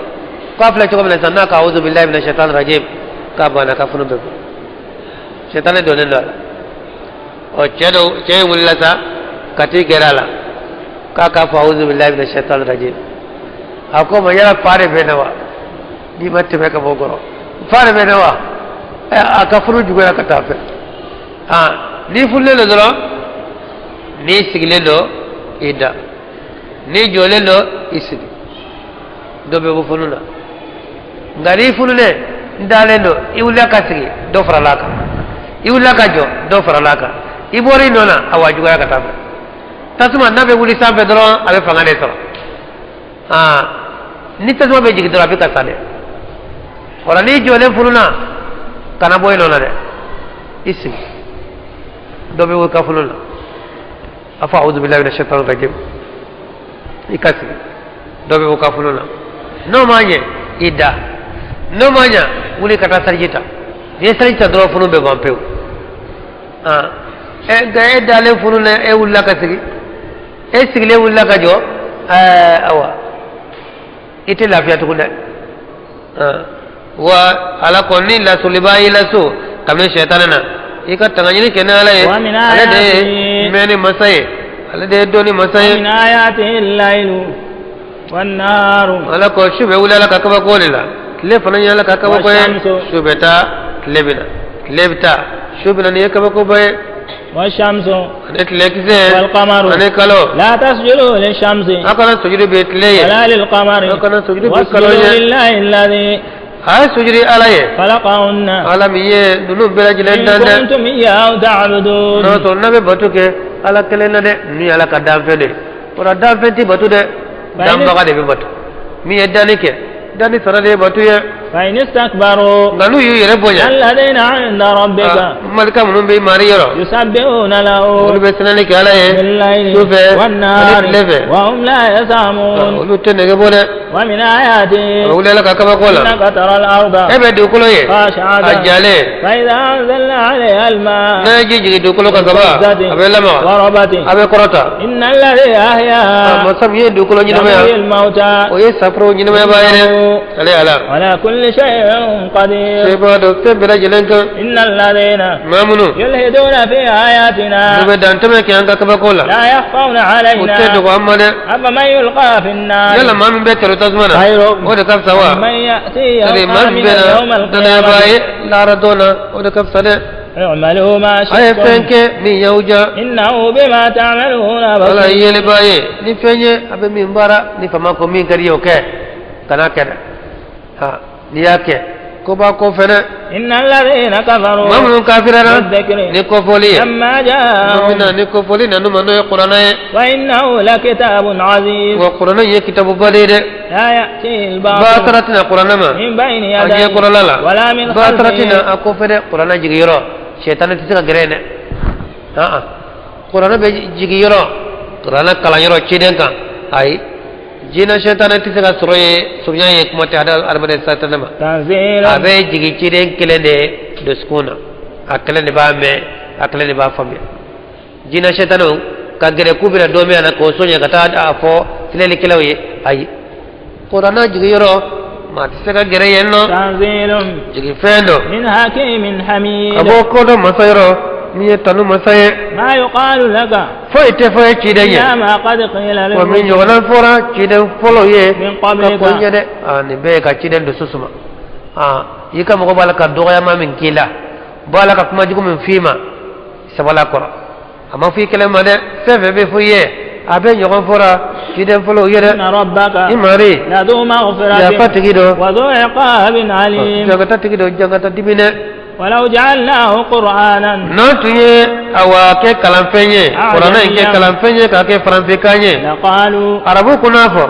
K'a filɛ cogo min na sisan, n'a ka awuzu bilahi mina shaitan rajim, k'a banna, ka funu bɛ ban. Sɛtanɛ donnen don a la. Ɔ, cɛ dɔw, cɛ in wulila sa ka t'i gɛrɛ a la k'a k'a fɔ awuzu bilahi mina shaitan rajim. A ko ma, yala fa de bɛ ne wa? N'i ma tɛmɛ ka bɔ kɔrɔ, fa de bɛ ne wa? A ka furu juguyara ka taa fɛ. Aa, n'i fununen don dɔrɔn, n'i sigilen don, i da, n'i jɔlen don, i sigi, dɔ bɛ bɔ funu na. Nka n'i fununen n dalen don, i wulila ka sigi, dɔ farala a kan, i wulila ka jɔ, dɔ farala a kan, i bɔra i nɔ na, awa, juguyara ka taa fɛ. Tasuma n'a bɛ wuli sanfɛ dɔrɔn, a bɛ fanga de sɔrɔ. Aa, ni tasuma bɛ jigin dɔrɔn, a bɛ ka sa dɛ. O la, n'i jɔlen fununa, kana bɔ i nɔ na dɛ, i sigi, dɔ bɛ wuli ka funu na. A fɔ a'udhu billahi minash shaitani rajim, i ka sigi, dɔ bɛ bɔ ka funu na. N'o ma ɲɛ, i da. N'o ma ɲɛ, wuli ka taa seliji ta. N'i ye seliji ta dɔrɔn, funu bɛ ban pewu. Aa, ɛ, nka e dalen funu na, e wulila ka sigi, e sigilen wulila ka jɔ, ɛɛ, awa, i tɛ lafiya tugun dɛ. Wa ala ko ni lasoliba y'i laso kabini sɛtanɛ na, i ka tanga ɲini kɛ ni ala ye. Ale de ye mɛnni masa ye, ale de ye dɔnni masa ye. Ala ko su bɛ wuli ala ka kabako de la, tile fana ye ala ka kabako ye. Su bɛ taa, tile bɛ na, tile bɛ taa, su bɛ na, nin ye kabakoba ye. Ani tilekisɛ ani kalo. A kana sujudi bin tile ye, a kana sujudi bin kalo ye. A ye sujudi ala ye, ala min ye ninnu bɛɛ lajɛlen dan dɛ. N'o tɛ, n'a bɛ bato kɛ ala kelen na dɛ, ninnu ye ala ka danfɛn de ye. O la, danfɛn tɛ bato dɛ, danbaga de bɛ bato. Min ye danni kɛ, danni sara de ye bato ye. Nka n'u y'u yɛrɛ bonya, malika minnu bɛ mari yɔrɔ, olu bɛ sinali kɛ ala ye su fɛ ani tile fɛ, olu tɛ nege bɔ dɛ. A wuli ala ka kabako la, e bɛ dugukolo ye a jalen. N'a ye ji jigin dugukolo kan kaban, a bɛ lamaga, a bɛ kɔrɔta. Masa min ye dugukolo ɲɛnamaya, o ye safuraw ɲɛnamayabaa ye dɛ, ale ala sebaa don fɛn bɛɛ lajɛlen kan. Maa minnu n'u bɛ dantɛmɛ kɛ an ka kabako la, o tɛ dogo an ma dɛ. Yala maa min bɛ tɔrɔ tasuma na, o de ka fisa wa? Maa min bɛ na danayabaa ye lahara don na, o de ka fisa dɛ. A ye fɛn kɛ min y'aw diya, ala ye yelibaa ye ni fɛn ye a bɛ min baara. Ni fama ko min ka di ye, o kɛ, kana kɛ dɛ. Ha, n'i y'a kɛ, ko b'a kɔ fɛnɛ. Maa minnu kafirara ni kɔfɔli ye, min ni kɔfɔli nan'u ma, n'o ye kuranɛ ye. Wa kuranɛ ye kitabuba de ye dɛ. Baatara tɛ na kuranɛ ma a ɲɛ kɔrɔla la, baatara tɛ na a kɔfɛ dɛ. Kuranɛ jigin yɔrɔ, sɛtanɛ tɛ se ka gɛrɛ yen dɛ. Kuranɛ bɛ jigin yɔrɔ, kuranɛ kalan yɔrɔ ciden kan, ayi, jinɛ sɛtanɛ tɛ se ka sɔrɔ yen, surunya ye kuma tɛ adamaden satanɛ ma. A bɛ jigin ciden kelen de dusukun na, a kelen de b'a mɛn, a kelen de b'a faamuya. Jinɛ sɛtanɛw ka gɛrɛ k'u bɛna dɔ min na k'o soɲɛ ka taa a fɔ filɛlikɛlaw ye, ayi, kuranɛ jigin yɔrɔ, maa tɛ se ka gɛrɛ yen nɔ. Jigin fɛn don ka bɔ kodɔn masa yɔrɔ, min ye tanu masa ye. Foyi tɛ fɔ ye ciden ye, wa min ɲɔgɔnna fɔra ciden fɔlɔ ye ka kɔn ɲɛ dɛ. Nin bɛɛ ye ka ciden dusu suma. I ka mɔgɔ b'a la ka dɔgɔyama min k'i la, b'a la ka kuma jugu min f'i ma, sabali a kɔrɔ. A ma fɔ i kelen ma dɛ, fɛn fɛn bɛ fɔ i ye, a bɛɛ ɲɔgɔn fɔra ciden fɔlɔw ye dɛ. I mari yafa tigi don, jangata tigi don, jangata dimi dɛ. N'an tun ye awa kɛ kalanfɛn ye, kuranɛ in kɛ kalanfɛn ye k'a kɛ faransikan ye, arabu kun n'a fɔ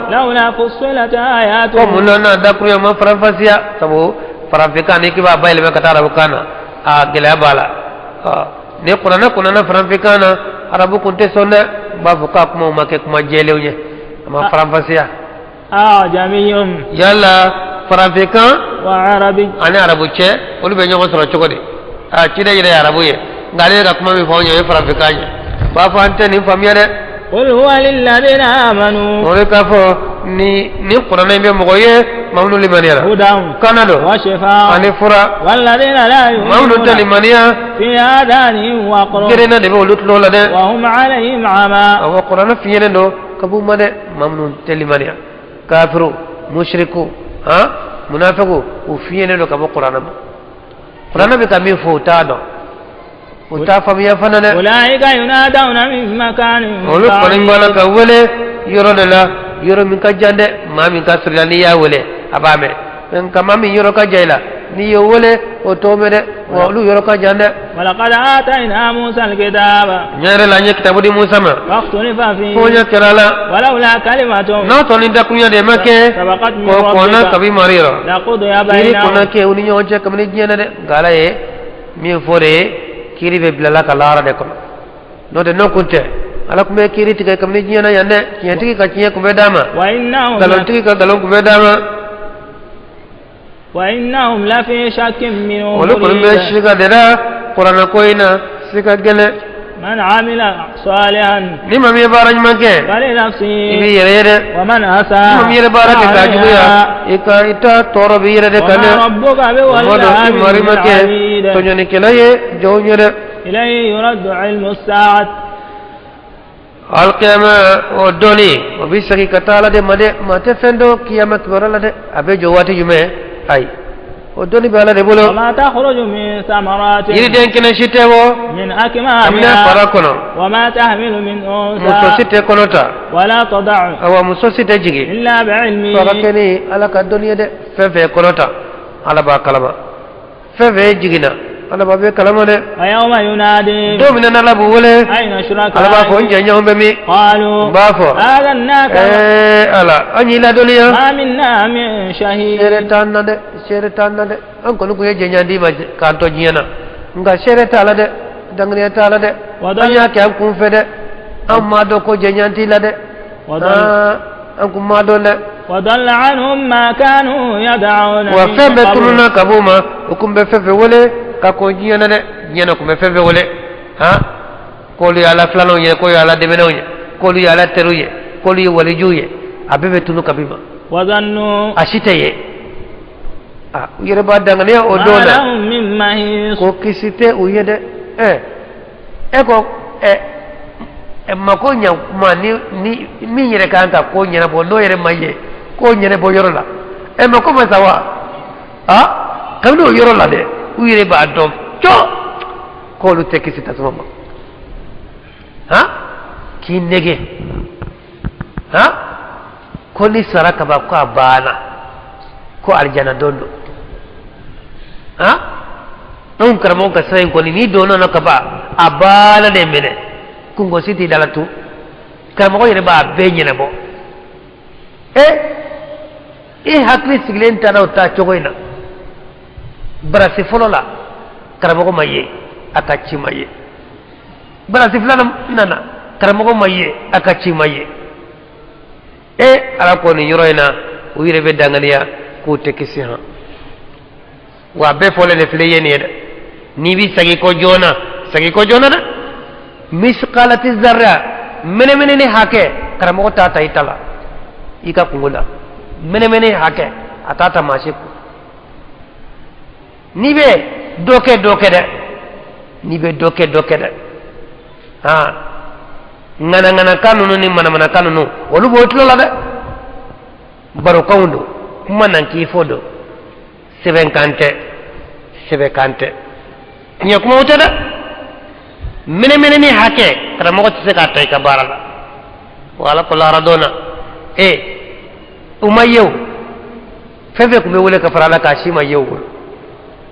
ko mun na n'a dakurunya ma faranfasiya? Sabu faransikan, n'i k'i b'a bayɛlɛma ka taa arabukan na, a gɛlɛya b'a la. Ni kuranɛ kun nana faransikan na, arabu kun tɛ sɔn dɛ, u b'a fɔ k'a kumaw ma kɛ kuma jɛlenw ye, a ma faranfasiya. Yala faransikan ani arabu cɛ, olu bɛ ɲɔgɔn sɔrɔ cogo di? A ciden yɛrɛ ye arabu ye, nka ale ka kuma min fɔ anw ye, o ye faransikan ye. B'a fɔ an tɛ nin faamuya dɛ. قل هو للذين آمنوا O de k'a fɔ ni ni kuranɛ in bɛ mɔgɔ ye maa minnu limaniyara. هدى Kana don وشفاء ani fura. والذين لا Maa minnu tɛ يؤمنون limaniya في آذانهم وقر gerenna de bɛ olu tulo la dɛ. وهم عليهم عمى Awɔ kuranɛ fiɲɛnen don ka b'u ma dɛ maa minnu tɛ limaniya. Kafiru mushriku han munafiku u fiɲɛnen don ka bɔ kuranɛ ma. Kuranɛ bɛ ka min fɔ u t'a dɔn. U t'a faamuya fana dɛ. أولئك ينادون من مكان Olu kɔni b'a la بعيد ka wele yɔrɔ de la yɔrɔ min ka jan dɛ maa min ka surun i la n'i y'a wele a b'a mɛn nka maa min yɔrɔ ka jan i la n'i y'o wele o t'o mɛn dɛ wa olu yɔrɔ ka jan dɛ. ولقد آتينا موسى الكتاب N yɛrɛ la n ye kitabu di Musa ma فاختلف فيه koɲɛ kɛra la ولولا كلمة n'a tɔ ni dakunya de ma kɛ سبقت من k'o kɔnna ربك kabi mari yɔrɔ لقضي kiiri kɔnna بينهم kɛ u ni ɲɔgɔn cɛ kabini diɲɛ na dɛ nka ala ye min fɔ de ye kiiri bɛ bilala ka lahara de kɔnɔ n'o tɛ n'o kun tɛ ala tun bɛ kiiri tigɛ kabini diɲɛ na yan dɛ tiɲɛtigi ka tiɲɛ kun bɛ d'a ma وإنهم nkalontigi ka nkalon kun bɛ d'a ma. وإنهم لفي شك منه Olu kɔni bɛ مريب siga de la kuranɛ ko in na siga gɛlɛn. من عمل صالحا Ni maa min ye baara ɲuman kɛ i فلنفسه b'i yɛrɛ ye dɛ. ومن Ni maa أساء min yɛrɛ baara kɛ k'a juguya فعليها i ka i ta tɔɔrɔ b'i yɛrɛ de kan وما dɛ. ربك O ma dɔn i بظلام mari ma kɛ للعبيد tɔɲɔnikɛla ye jɔnw ye dɛ. إليه يرد علم الساعة Alikiyama o dɔnni o bɛ segin ka taa ala de ma dɛ maa tɛ fɛn dɔn kiyama kibaruya la dɛ a bɛ jɔ waati jumɛn ayi o dɔnni bɛ ala de bolo. وما تخرج من ثمرات Yiriden kɛnɛ si tɛ bɔ من kabini a fara أكمامها kɔnɔ. وما تحمل من Muso si أنثى tɛ kɔnɔ ta ولا تضع awa muso si tɛ jigin. إلا بعلمه Fo a ka kɛ ni ala ka dɔnni ye dɛ fɛn fɛn ye kɔnɔ ta ala b'a kalama fɛn fɛn ye jiginna ala b'a bɛɛ kalama dɛ. ويوم ينادي Don min na ala b'u wele أين ala b'a fɔ n شركائي jɛɲɔgɔn bɛ min قالوا n b'a fɔ آذناك ɛɛ ala an y'i ladɔnniya. ما منا من شهيد Seere t'an na dɛ seere t'an na dɛ an kɔni kun ye jɛɲɔgɔn d'i ma k'an to diɲɛ na nka seere t'a la dɛ danganiya t'a la dɛ an y'a kɛ an kun fɛ dɛ an m'a dɔn ko jɛɲɔgɔn t'i la dɛ وضل, aa an kun m'a dɔn dɛ. وضل عنهم ما كانوا يدعون Wa من fɛn bɛɛ قبل tununna ka b'u ma u kun bɛ fɛn fɛn wele ka kɔn diɲɛ na dɛ diɲɛ na kun bɛ fɛn fɛn wele han k'olu ye ala filananw ye k'olu ye ala dɛmɛnanw ye k'olu ye ala teriw ye k'olu ye walijuw ye a bɛɛ bɛ tunu ka b'i ma. وظنوا A si tɛ ye a u yɛrɛ b'a danganiya o ما don na لهم من محيص ko kisi tɛ u ye dɛ ɛ e ko ɛ ɛ mako ɲa kuma ni ni min yɛrɛ kan ka ko ɲɛnabɔ n'o yɛrɛ ma ye k'o ɲɛnabɔ yɔrɔ la ɛ mako ma sa wa a kabini o yɔrɔ la dɛ u yɛrɛ b'a dɔn cɔ k'olu tɛ kisi tasuma ma han k'i nɛgɛ han ko ni sara kaban ko a banna ko alijana don don han anw karamɔgɔ ka sira in kɔni n'i donna na kaban a banna de minɛ kungosi t'i da la tun karamɔgɔ yɛrɛ b'a bɛɛ ɲɛnabɔ e e hakili sigilen taara o taa cogo in na barasi fɔlɔ la karamɔgɔ ma ye a ka ci ma ye barasi filanan nana karamɔgɔ ma ye a ka ci ma ye e ala ko nin yɔrɔ in na u yɛrɛ bɛ danganiya k'u tɛ kisi han wa a bɛɛ fɔlen de filɛ i ye nin ye dɛ n'i bi segin kɔ joona segin kɔ joona dɛ misikalati zarra mɛnɛmɛnɛni hakɛ karamɔgɔ t'a ta i ta la i ka kungo la mɛnɛmɛnɛ hakɛ a t'a ta maa si kun n'i bɛ dɔ kɛ dɔ kɛ dɛ n'i bɛ dɔ kɛ dɔ kɛ dɛ han ŋanaŋanakan ninnu ni manamanakan ninnu olu b'o tulo la dɛ barokanw don kuma nan k'i fɔ don sɛbɛnkan tɛ sɛbɛnkan tɛ tiɲɛ kumaw tɛ dɛ mɛnɛmɛnɛni hakɛ karamɔgɔ tɛ se k'a ta i ka baara la wa ala ko lahara don na e u ma ye o fɛn fɛn tun bɛ wele ka fara ala k'a si ma ye o bolo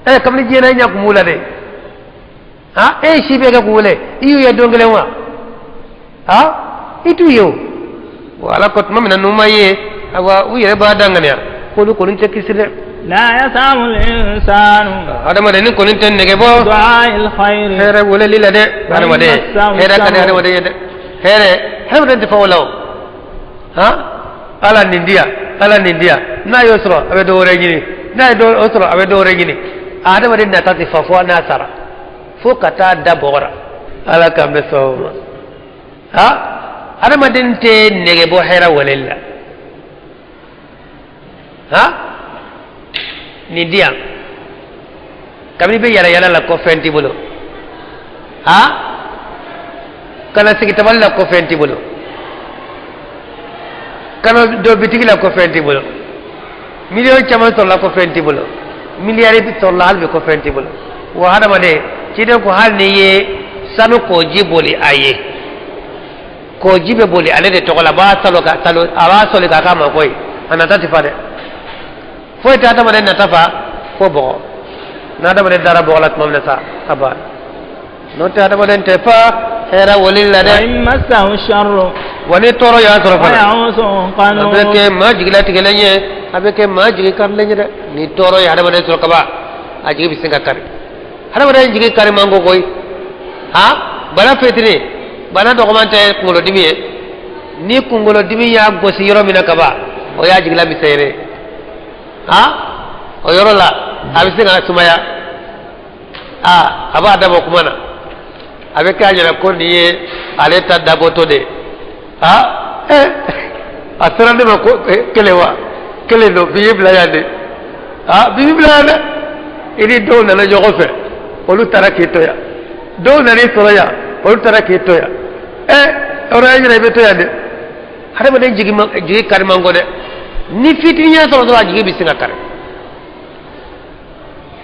ɛ kabini diɲɛ na e ɲɛ kun b'u la dɛ han e ye si bɛɛ kɛ k'u wele i y'u ye don kelen wa han i t'u ye o wa ala ko tuma min na n'u ma ye awa u yɛrɛ b'a danganiya k'olu kɔni tɛ kisi dɛ. لا يسأم الإنسان Adamaden kɔni tɛ nege bɔ دعاء الخير hɛrɛ weleli la dɛ adamaden hɛrɛ ka di adamaden ye dɛ hɛrɛ hadamaden tɛ fɛn o la o han ala nin diya ala nin diya n'a y'o sɔrɔ a bɛ dɔ wɛrɛ ɲini n'a ye dɔ o sɔrɔ a bɛ dɔ wɛrɛ ɲini adamaden nata tɛ fa fo n'a sara fo ka taa da bɔgɔ la ala k'an bɛ sababu ma. Ha, hadamaden tɛ nege bɔ hɛrɛ weleli la. Ha, nin di yan, kabini i bɛ yala yala la ko fɛn t'i bolo. Ha, ka na sigi tabali la ko fɛn t'i bolo, ka na don bitigi la ko fɛn t'i bolo, miliyɔn caman sɔrɔla ko fɛn t'i bolo, miliyari sɔrɔla hali bi ko fɛn t'i bolo. Wa hadamaden, ciden ko hali n'i ye sanu kɔji boli a ye, kɔji bɛ boli ale de tɔgɔ la, a b'a salo ka salo, a b'a soli k'a k'a mako ye, a nata ti fa dɛ. Foyi tɛ hadamaden nata fa fo bɔgɔ. N'adamaden dara bɔgɔ la tuma min na sa, a banna. N'o tɛ, hadamaden tɛ fa hɛrɛ weleli la dɛ. Wa ni tɔɔrɔ y'a sɔrɔ fana, a bɛ kɛ maa jigilatigɛlen ye, a bɛ kɛ maa jigi karilen ye dɛ. Ni tɔɔrɔ ye hadamaden sɔrɔ kaban, a jigi bɛ sin ka kari. Hadamaden jigi kari man go koyi. Ha, bana fitini, bana dɔgɔman tɛ kunkolodimi ye. Ni kunkolodimi y'a gosi yɔrɔ min na kaban, o y'a jigila misɛnyɛrɛ ye. Ha, o yɔrɔ la a bɛ se ka sumaya. Aa, a b'a dabɔ kuma na, a bɛ k'a ɲɛna ko nin ye ale ta dabɔtɔ de ye. Ha, a sera ne ma ko kelen wa kelen don, bi y'i bila yan de. Ha, bi y'i bila yan dɛ. I ni dɔw nana ɲɔgɔn fɛ, olu taara k'i to yan. Dɔw nana i sɔrɔ yan, olu taara k'i to yan. Yɔrɔ y'a ɲɛna i bɛ to yan dɛ. Hadamaden jigi jigi kari man go dɛ. Ni fitinin y'a sɔrɔ dɔrɔn, a jigi bɛ sin ka kari.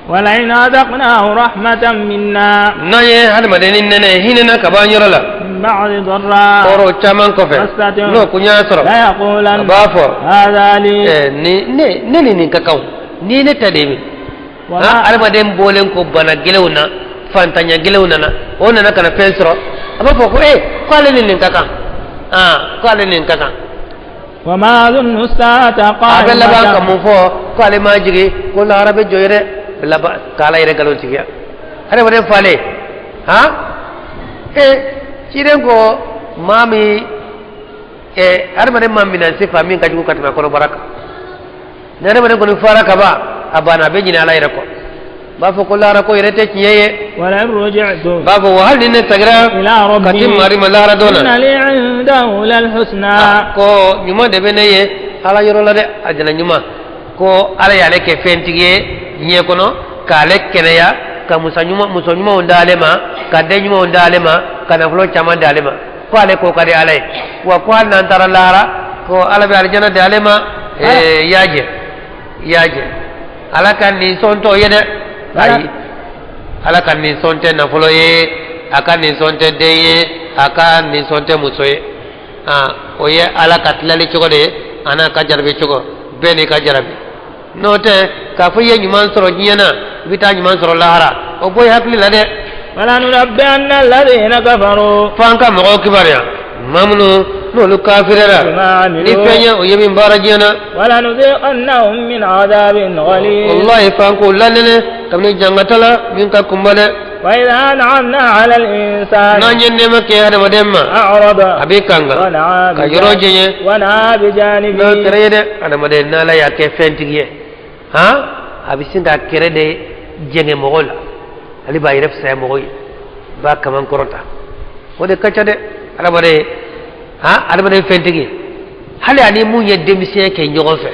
ولئن أذقناه رحمة منا N'an ye hadamaden ni nɛnɛ hinɛ na ka bɔ an yɔrɔ la من بعد ضراء tɔɔrɔ caman kɔfɛ, n'o kun y'a sɔrɔ, ليقولن a b'a fɔ هذا لي ni ne ni nin ka kan, ni ne ta de min. وما Hadamaden bɔlen ko bana gɛlɛnw na, fantanya gɛlɛnw nana, o nana ka na fɛn sɔrɔ, a b'a fɔ ko ko ale ni nin ka kan, aa, ko ale ni nin ka kan. وما أظن الساعة A bɛ laban ka قائمة mun fɔ? Ko ale ma jigin ko lahara bɛ jɔ yɛrɛ laban k'ala yɛrɛ nkalon tigiya. Hadamaden falen. Han, ciden ko maa min hadamaden ma minɛn fa min ka jugu ka tɛmɛ kɔnɔbara kan. Ni hadamaden kɔni fara ka ban, a banna, a bɛ ɲinɛ ala yɛrɛ kɔ, b'a fɔ ko lahara ko yɛrɛ tɛ tiɲɛ ye. ولئن رجعت B'a fɔ wa hali ni ne seginna إلى ka ti ربي mari ma lahara don إن na لي عنده للحسنى ko ɲuman de bɛ ne ye ala yɔrɔ la dɛ, a jala ɲuman. Ko ala y'ale kɛ fɛntigi ye diɲɛ kɔnɔ, k'ale kɛnɛya, ka muso ɲuman, muso ɲumanw d'ale ma, ka den ɲumanw d'ale ma, ka nafolo caman d'ale ma, ko ale ko ka di ala ye. Wa ko hali n'an taara lahara, ko ala bɛ alijana di ale ma. Y'a jɛ, y'a jɛ, ala ka nin sɔn t'o ye dɛ. Ayi, ala ka nin sɔn tɛ nafolo ye, a ka nin sɔn tɛ den ye, a ka nin sɔn tɛ muso ye. Ah, o ye ala ka tilali cogo de ye, a n'a ka jarabi cogo, bɛɛ n'i ka jarabi. N'o tɛ, k'a fɔ i ye ɲuman sɔrɔ diɲɛ na, i bɛ taa ɲuman sɔrɔ lahara, o bɔ i hakili la dɛ. ولننبئن الذين كفروا F'an ka mɔgɔw kibaruya, maa minnu n'olu kafirera بما ni عملوا fɛn ye o ye min baara diɲɛ na. ولنذيقنهم من عذاب غليظ Wallahi, f'an k'o lanɛnɛ kabini jangata la min ka kunba dɛ. وإذا أنعمنا على الإنسان N'an ye nɛɛma kɛ hadamaden ma, أعرض a bɛ kanga ونعى ka yɔrɔ jɛɲɛ. ونأى N'o بجانبه kɛra ye dɛ, hadamaden n'ala y'a kɛ fɛntigi ye, han, a bɛ sin k'a kɛrɛ de jɛngɛ mɔgɔw la, ale b'a yɛrɛ fisaya mɔgɔw ye, b'a kaman kɔrɔta. O de ka ca dɛ. Hadamaden, han, hadamaden fɛntigi, hali ani mun ye denmisɛnya kɛ ɲɔgɔn fɛ,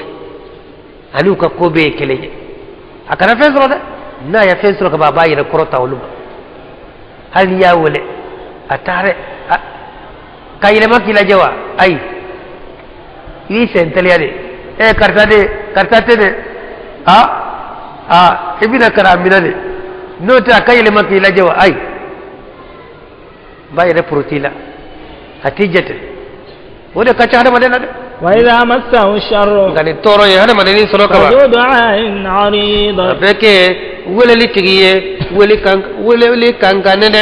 ani u ka ko bɛɛ ye kelen ye, a kana fɛn sɔrɔ dɛ. N'a ye fɛn sɔrɔ ka ban, a b'a yɛrɛ kɔrɔta olu ma. Hali n'i y'a wele, a taa dɛ, ka yɛlɛma k'i lajɛ wa, ayi, i b'i sen teliya de. Karisa de, karisa tɛ dɛ. A a i bɛna ka na a minɛ de. N'o tɛ, a ka yɛlɛma k'i lajɛ wa, ayi, b'a yɛrɛ poroti la, a t'i jate. O de ka ca hadamaden na dɛ. وإذا مسه الشر Nka ni tɔɔrɔ ye hadamaden sɔrɔ kaban, فذو دعاء عريض a bɛ kɛ weleli tigi ye, wele kan, weleli kankannen dɛ.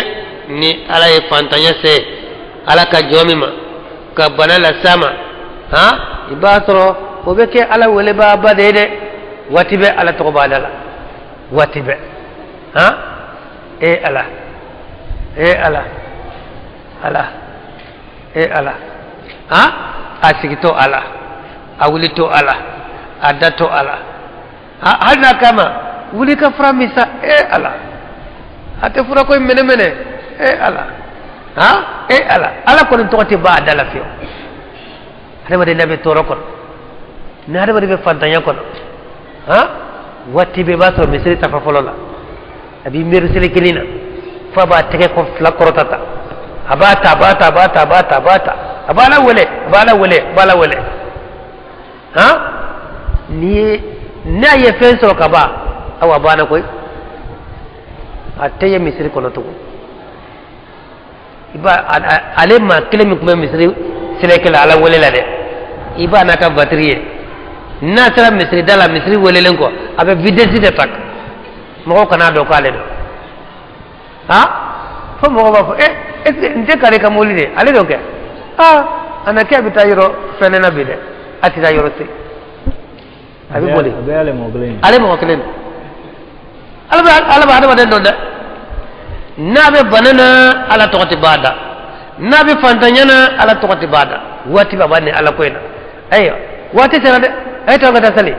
Ni ala ye fantanya se ala ka jɔn min ma, ka bana las'a ma, han, i b'a sɔrɔ o bɛ kɛ ala welebaaba de ye dɛ. Waati bɛɛ ala tɔgɔ b'a da la, waati bɛɛ. Han, e ala, e ala, ala, e ala. Han, a sigitɔ ala, a wulitɔ ala, a datɔ ala. Hali n'a kama wuli ka fura min sa, e ala, a tɛ fura ko in mɛnɛ mɛnɛ, e ala. Han. E Ala, Ala kɔni tɔgɔ tɛ ban a da la fiyewu. Hadamaden n'a bɛ tɔɔrɔ kɔnɔ, ni hadamaden bɛ fantanya kɔnɔ, han, waati bɛɛ i b'a sɔrɔ misiri safa fɔlɔ la, a b'i miiri seli kelen na f'a b'a tɛgɛ kɔ fila kɔrɔta ta, a b'a ta, a b'a ta, a b'a ta, a b'a ta, a b'a ta, a b'a Ala wele, a b'a Ala wele, a b'a Ala wele. Han, n'i ye n'a ye fɛn sɔrɔ ka ban, awa, a banna koyi, a tɛ ye misiri kɔnɔ tugun. I b'a ale maa kelen min tun bɛ misiri seleke la Ala wele la dɛ, i b'a n'a ka vatiri ye. N'a sera misiri da la, misiri welelen kɔ, a bɛ vitesse de ta, mɔgɔw kan'a dɔn k'ale don. Ha, fo mɔgɔw b'a fɔ: e, est ce que n tɛ kare ka mobili de ale don kɛ? Aa, a na kɛ a bɛ taa yɔrɔ fɛnɛ na bi dɛ, a tɛ taa yɔrɔ se, a bɛ boli. A bɛɛ y'ale mɔgɔ kelen ye. Ale mɔgɔ kelen don. Ala bɛ, Ala bɛ adamaden dɔn dɛ. N'a bɛ bana na, Ala tɔgɔ tɛ ban a da. N'a bɛ fantanya na, Ala tɔgɔ tɛ ban a da. Waati bɛɛ a b'a ni Ala ko in na. Ayiwa, waati sera dɛ, a ye taa ka taa sali.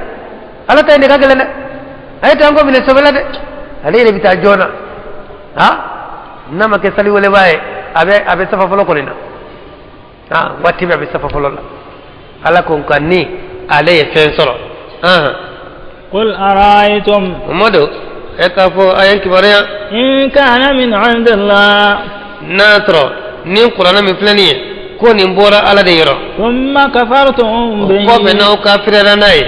Ala ta in de ka gɛlɛn dɛ, a ye taa n ko minɛ sɛbɛ la dɛ. Ale yɛrɛ bɛ taa joona. Ha, n'a ma kɛ sali welebaa ye, a bɛ safa fɔlɔ kɔni na. Ha, waati bɛɛ a bɛ safa fɔlɔ la. Ala ko nka ni ale ye fɛn sɔrɔ. قل أرأيتم Mamadu, e k'a fɔ a ye n kibaruya. إن كان من عند الله N'a sɔrɔ ni kuranɛ min filɛ nin ye, ko nin bɔra Ala de yɔrɔ, ثم كفرتم o به kɔfɛ n'aw kafiriyara n'a ye,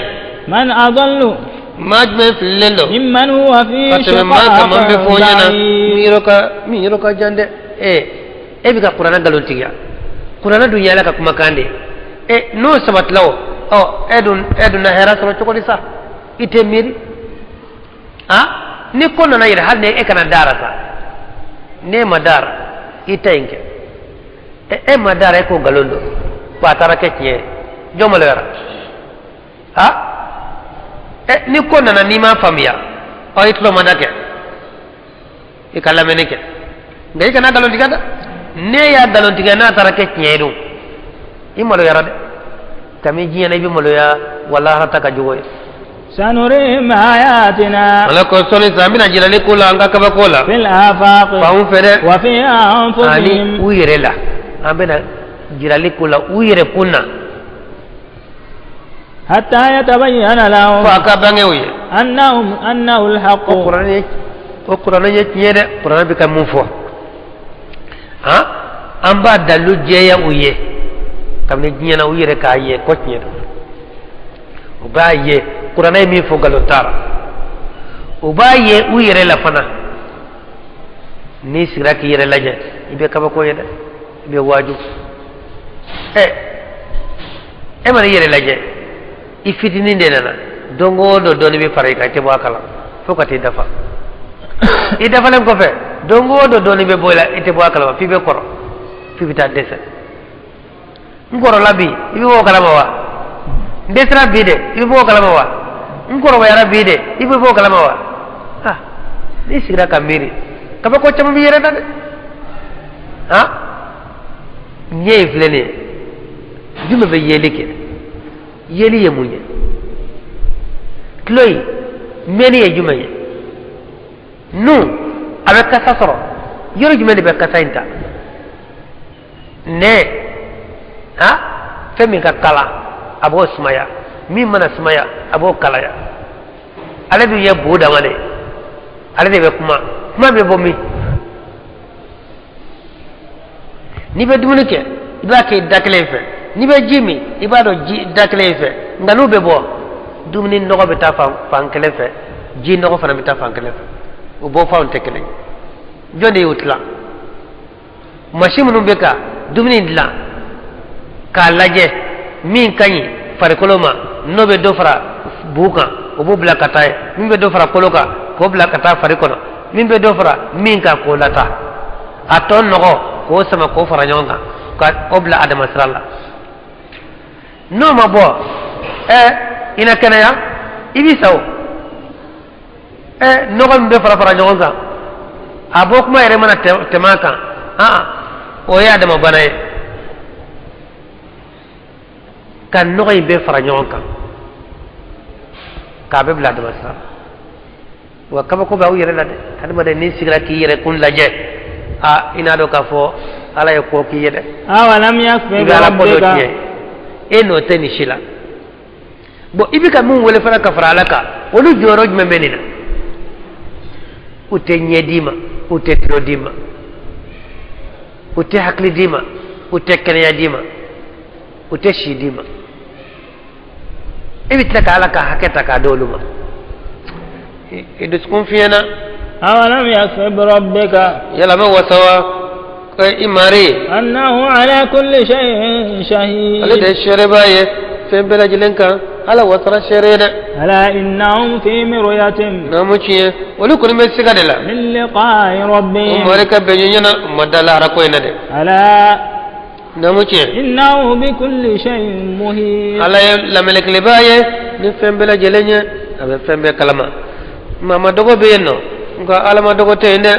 من أضل maa jumɛn fililen don ممن هو في ka tɛmɛ maa kan man bɛ شقاق fɔ ɲɛna min بعيد yɔrɔ ka, min yɔrɔ ka jan dɛ? E bɛ ka kuranɛ nkalon tigiya. Kuranɛ dun ye Ala ka kumakan de ye. N'o sabatila, o ɔ e dun na hɛrɛ sɔrɔ cogo di sa? I tɛ miiri. Ah, ni ko nana yɛrɛ, hali ni e kana dara sa, n'e ma dara, i ta in kɛ. E ma dara, e ko nkalon don, ko a taara kɛ tiɲɛ ye, jɔn maloyara? Ah, ni ko nana, n'i m'a faamuya, ɔ, i tulo ma da kɛ, i ka lamɛnni kɛ, nka i kana nkalon tigɛ dɛ. N'e y'a nkalon tigɛ, n'a taara kɛ tiɲɛ ye dun, i maloyara dɛ. Kami diɲɛ na, i bɛ maloya, wala ta ka jugu ye. سنريهم آياتنا Ala ko sɔnni sa, an bɛna jirali ko la, an ka kabako la في الآفاق fanw fɛ dɛ, وفي ani أنفسهم u yɛrɛ la. An bɛna jirali ko la u yɛrɛ kun na حتى يتبين لهم fo a ka bange u ye أنه الحق. Ko kuranɛ ye tiɲɛ dɛ. Kuranɛ bɛ ka mun fɔ? Han, an b'a dalilu jɛya u ye kabini diɲɛ na, u yɛrɛ k'a ye ko tiɲɛ don. U b'a ye kuranɛ ye min fɔ, nkalon t'a la. U b'a ye u yɛrɛ la fana. N'i sigira k'i yɛrɛ lajɛ, i bɛ kabako ye dɛ, i bɛ waaju. E mana i yɛrɛ lajɛ, i fitinin de nana, don o don dɔɔni bɛ fara i kan, i tɛ bɔ a kalama fo ka t'i dafa. I dafalen kɔfɛ, don o don dɔɔni bɛ bɔ i la, i tɛ bɔ a kalama f'i bɛ kɔrɔ, f'i bɛ taa dɛsɛ. N kɔrɔla bi, i bɛ bɔ o kalama wa? N dɛsɛra bi de, i bɛ bɔ o kalama wa? N kɔrɔbayara bi de, i bɛ bɔ o kalama wa? Ah, n'i sigira ka miiri, kabako caman b'i yɛrɛ la dɛ. Han, ɲɛ in filɛ nin ye, jumɛn bɛ yeli kɛ? Yeli ye mun ye? Tulo in mɛnni ye jumɛn ye? Nun a bɛ kasa sɔrɔ, yɔrɔ jumɛn de bɛ kasa in ta? Nɛn ha, fɛn min ka kala, a b'o sumaya, min mana sumaya, a b'o kalaya. Ale dun ye bu dama de ye, ale de bɛ kuma. Kuma bɛ bɔ min? N'i bɛ dumuni kɛ, i b'a kɛ da kelen fɛ. N'i bɛ ji min, i b'a dɔn ji da kelen fɛ. Nka n'u bɛ bɔ, dumuni nɔgɔ bɛ taa fan fan kelen fɛ, ji nɔgɔ fana bɛ taa fan kelen fɛ. O bɔ fanw tɛ kelen ye. Jɔn de y'o dilan? Masi minnu bɛ ka dumuni dilan k'a lajɛ min ka ɲi farikolo ma, n'o bɛ dɔ fara bu kan, o b'o bila ka taa ye. Min bɛ dɔ fara kolo kan, k'o bila ka taa fari kɔnɔ. Min bɛ dɔ fara min kan, k'o lataa. A tɔ nɔgɔ, k'o sama, k'o fara ɲɔgɔn kan, ka o bila adama sira la. N'o ma bɔ, i na kɛnɛya, i b'i sa o. Nɔgɔ min bɛ fara fara ɲɔgɔn kan, a bɔ kuma yɛrɛ mana tɛmɛ a kan, aa, o ye adama bana ye. Ka nɔgɔ in bɛɛ fara ɲɔgɔn kan k'a bɛɛ bila adama sira la. Wa kabako bɛ aw yɛrɛ la dɛ. Adamaden, n'i sigira k'i yɛrɛ kun lajɛ, a i n'a dɔn k'a fɔ Ala ye ko k'i ye dɛ. Awalam yakfi I bɛ ala ko dɔ birabbika tiɲɛ, e nɔ tɛ nin si la. Bon, i bɛ ka min wele fana ka fara ala kan, olu jɔyɔrɔ jumɛn bɛ nin na? U tɛ ɲɛ d'i ma, u tɛ tulo d'i ma, u tɛ hakili d'i ma, u tɛ kɛnɛya d'i ma, u tɛ si d'i ma. I bɛ tila ka ala ka hakɛ ta k'a d'olu ma, i dusukun fiyɛna. Awalam yakfi birabbika Yala ma wasa wa ko i mari annahu ala kulli shay'in shahid. Ale de ye seereba ye fɛn bɛɛ lajɛlen kan. Ala wasara seere ye dɛ. Ala innahum fi miryatin Naamu, tiɲɛ, olu kɔni bɛ siga de la min liqa'i u rabbihim. Mari ka bɛn ɲɛna, u ma da lahara ko in na dɛ. Ala Naamu, tiɲɛ, innahu bikulli shay'in muhit. Ala ye lamɛnnikɛlibaa ye ni fɛn bɛɛ lajɛlen ye, a bɛ fɛn bɛɛ kalama. Maa ma dɔgɔ bɛ yen nɔ, nka ala ma dɔgɔ tɛ yen dɛ.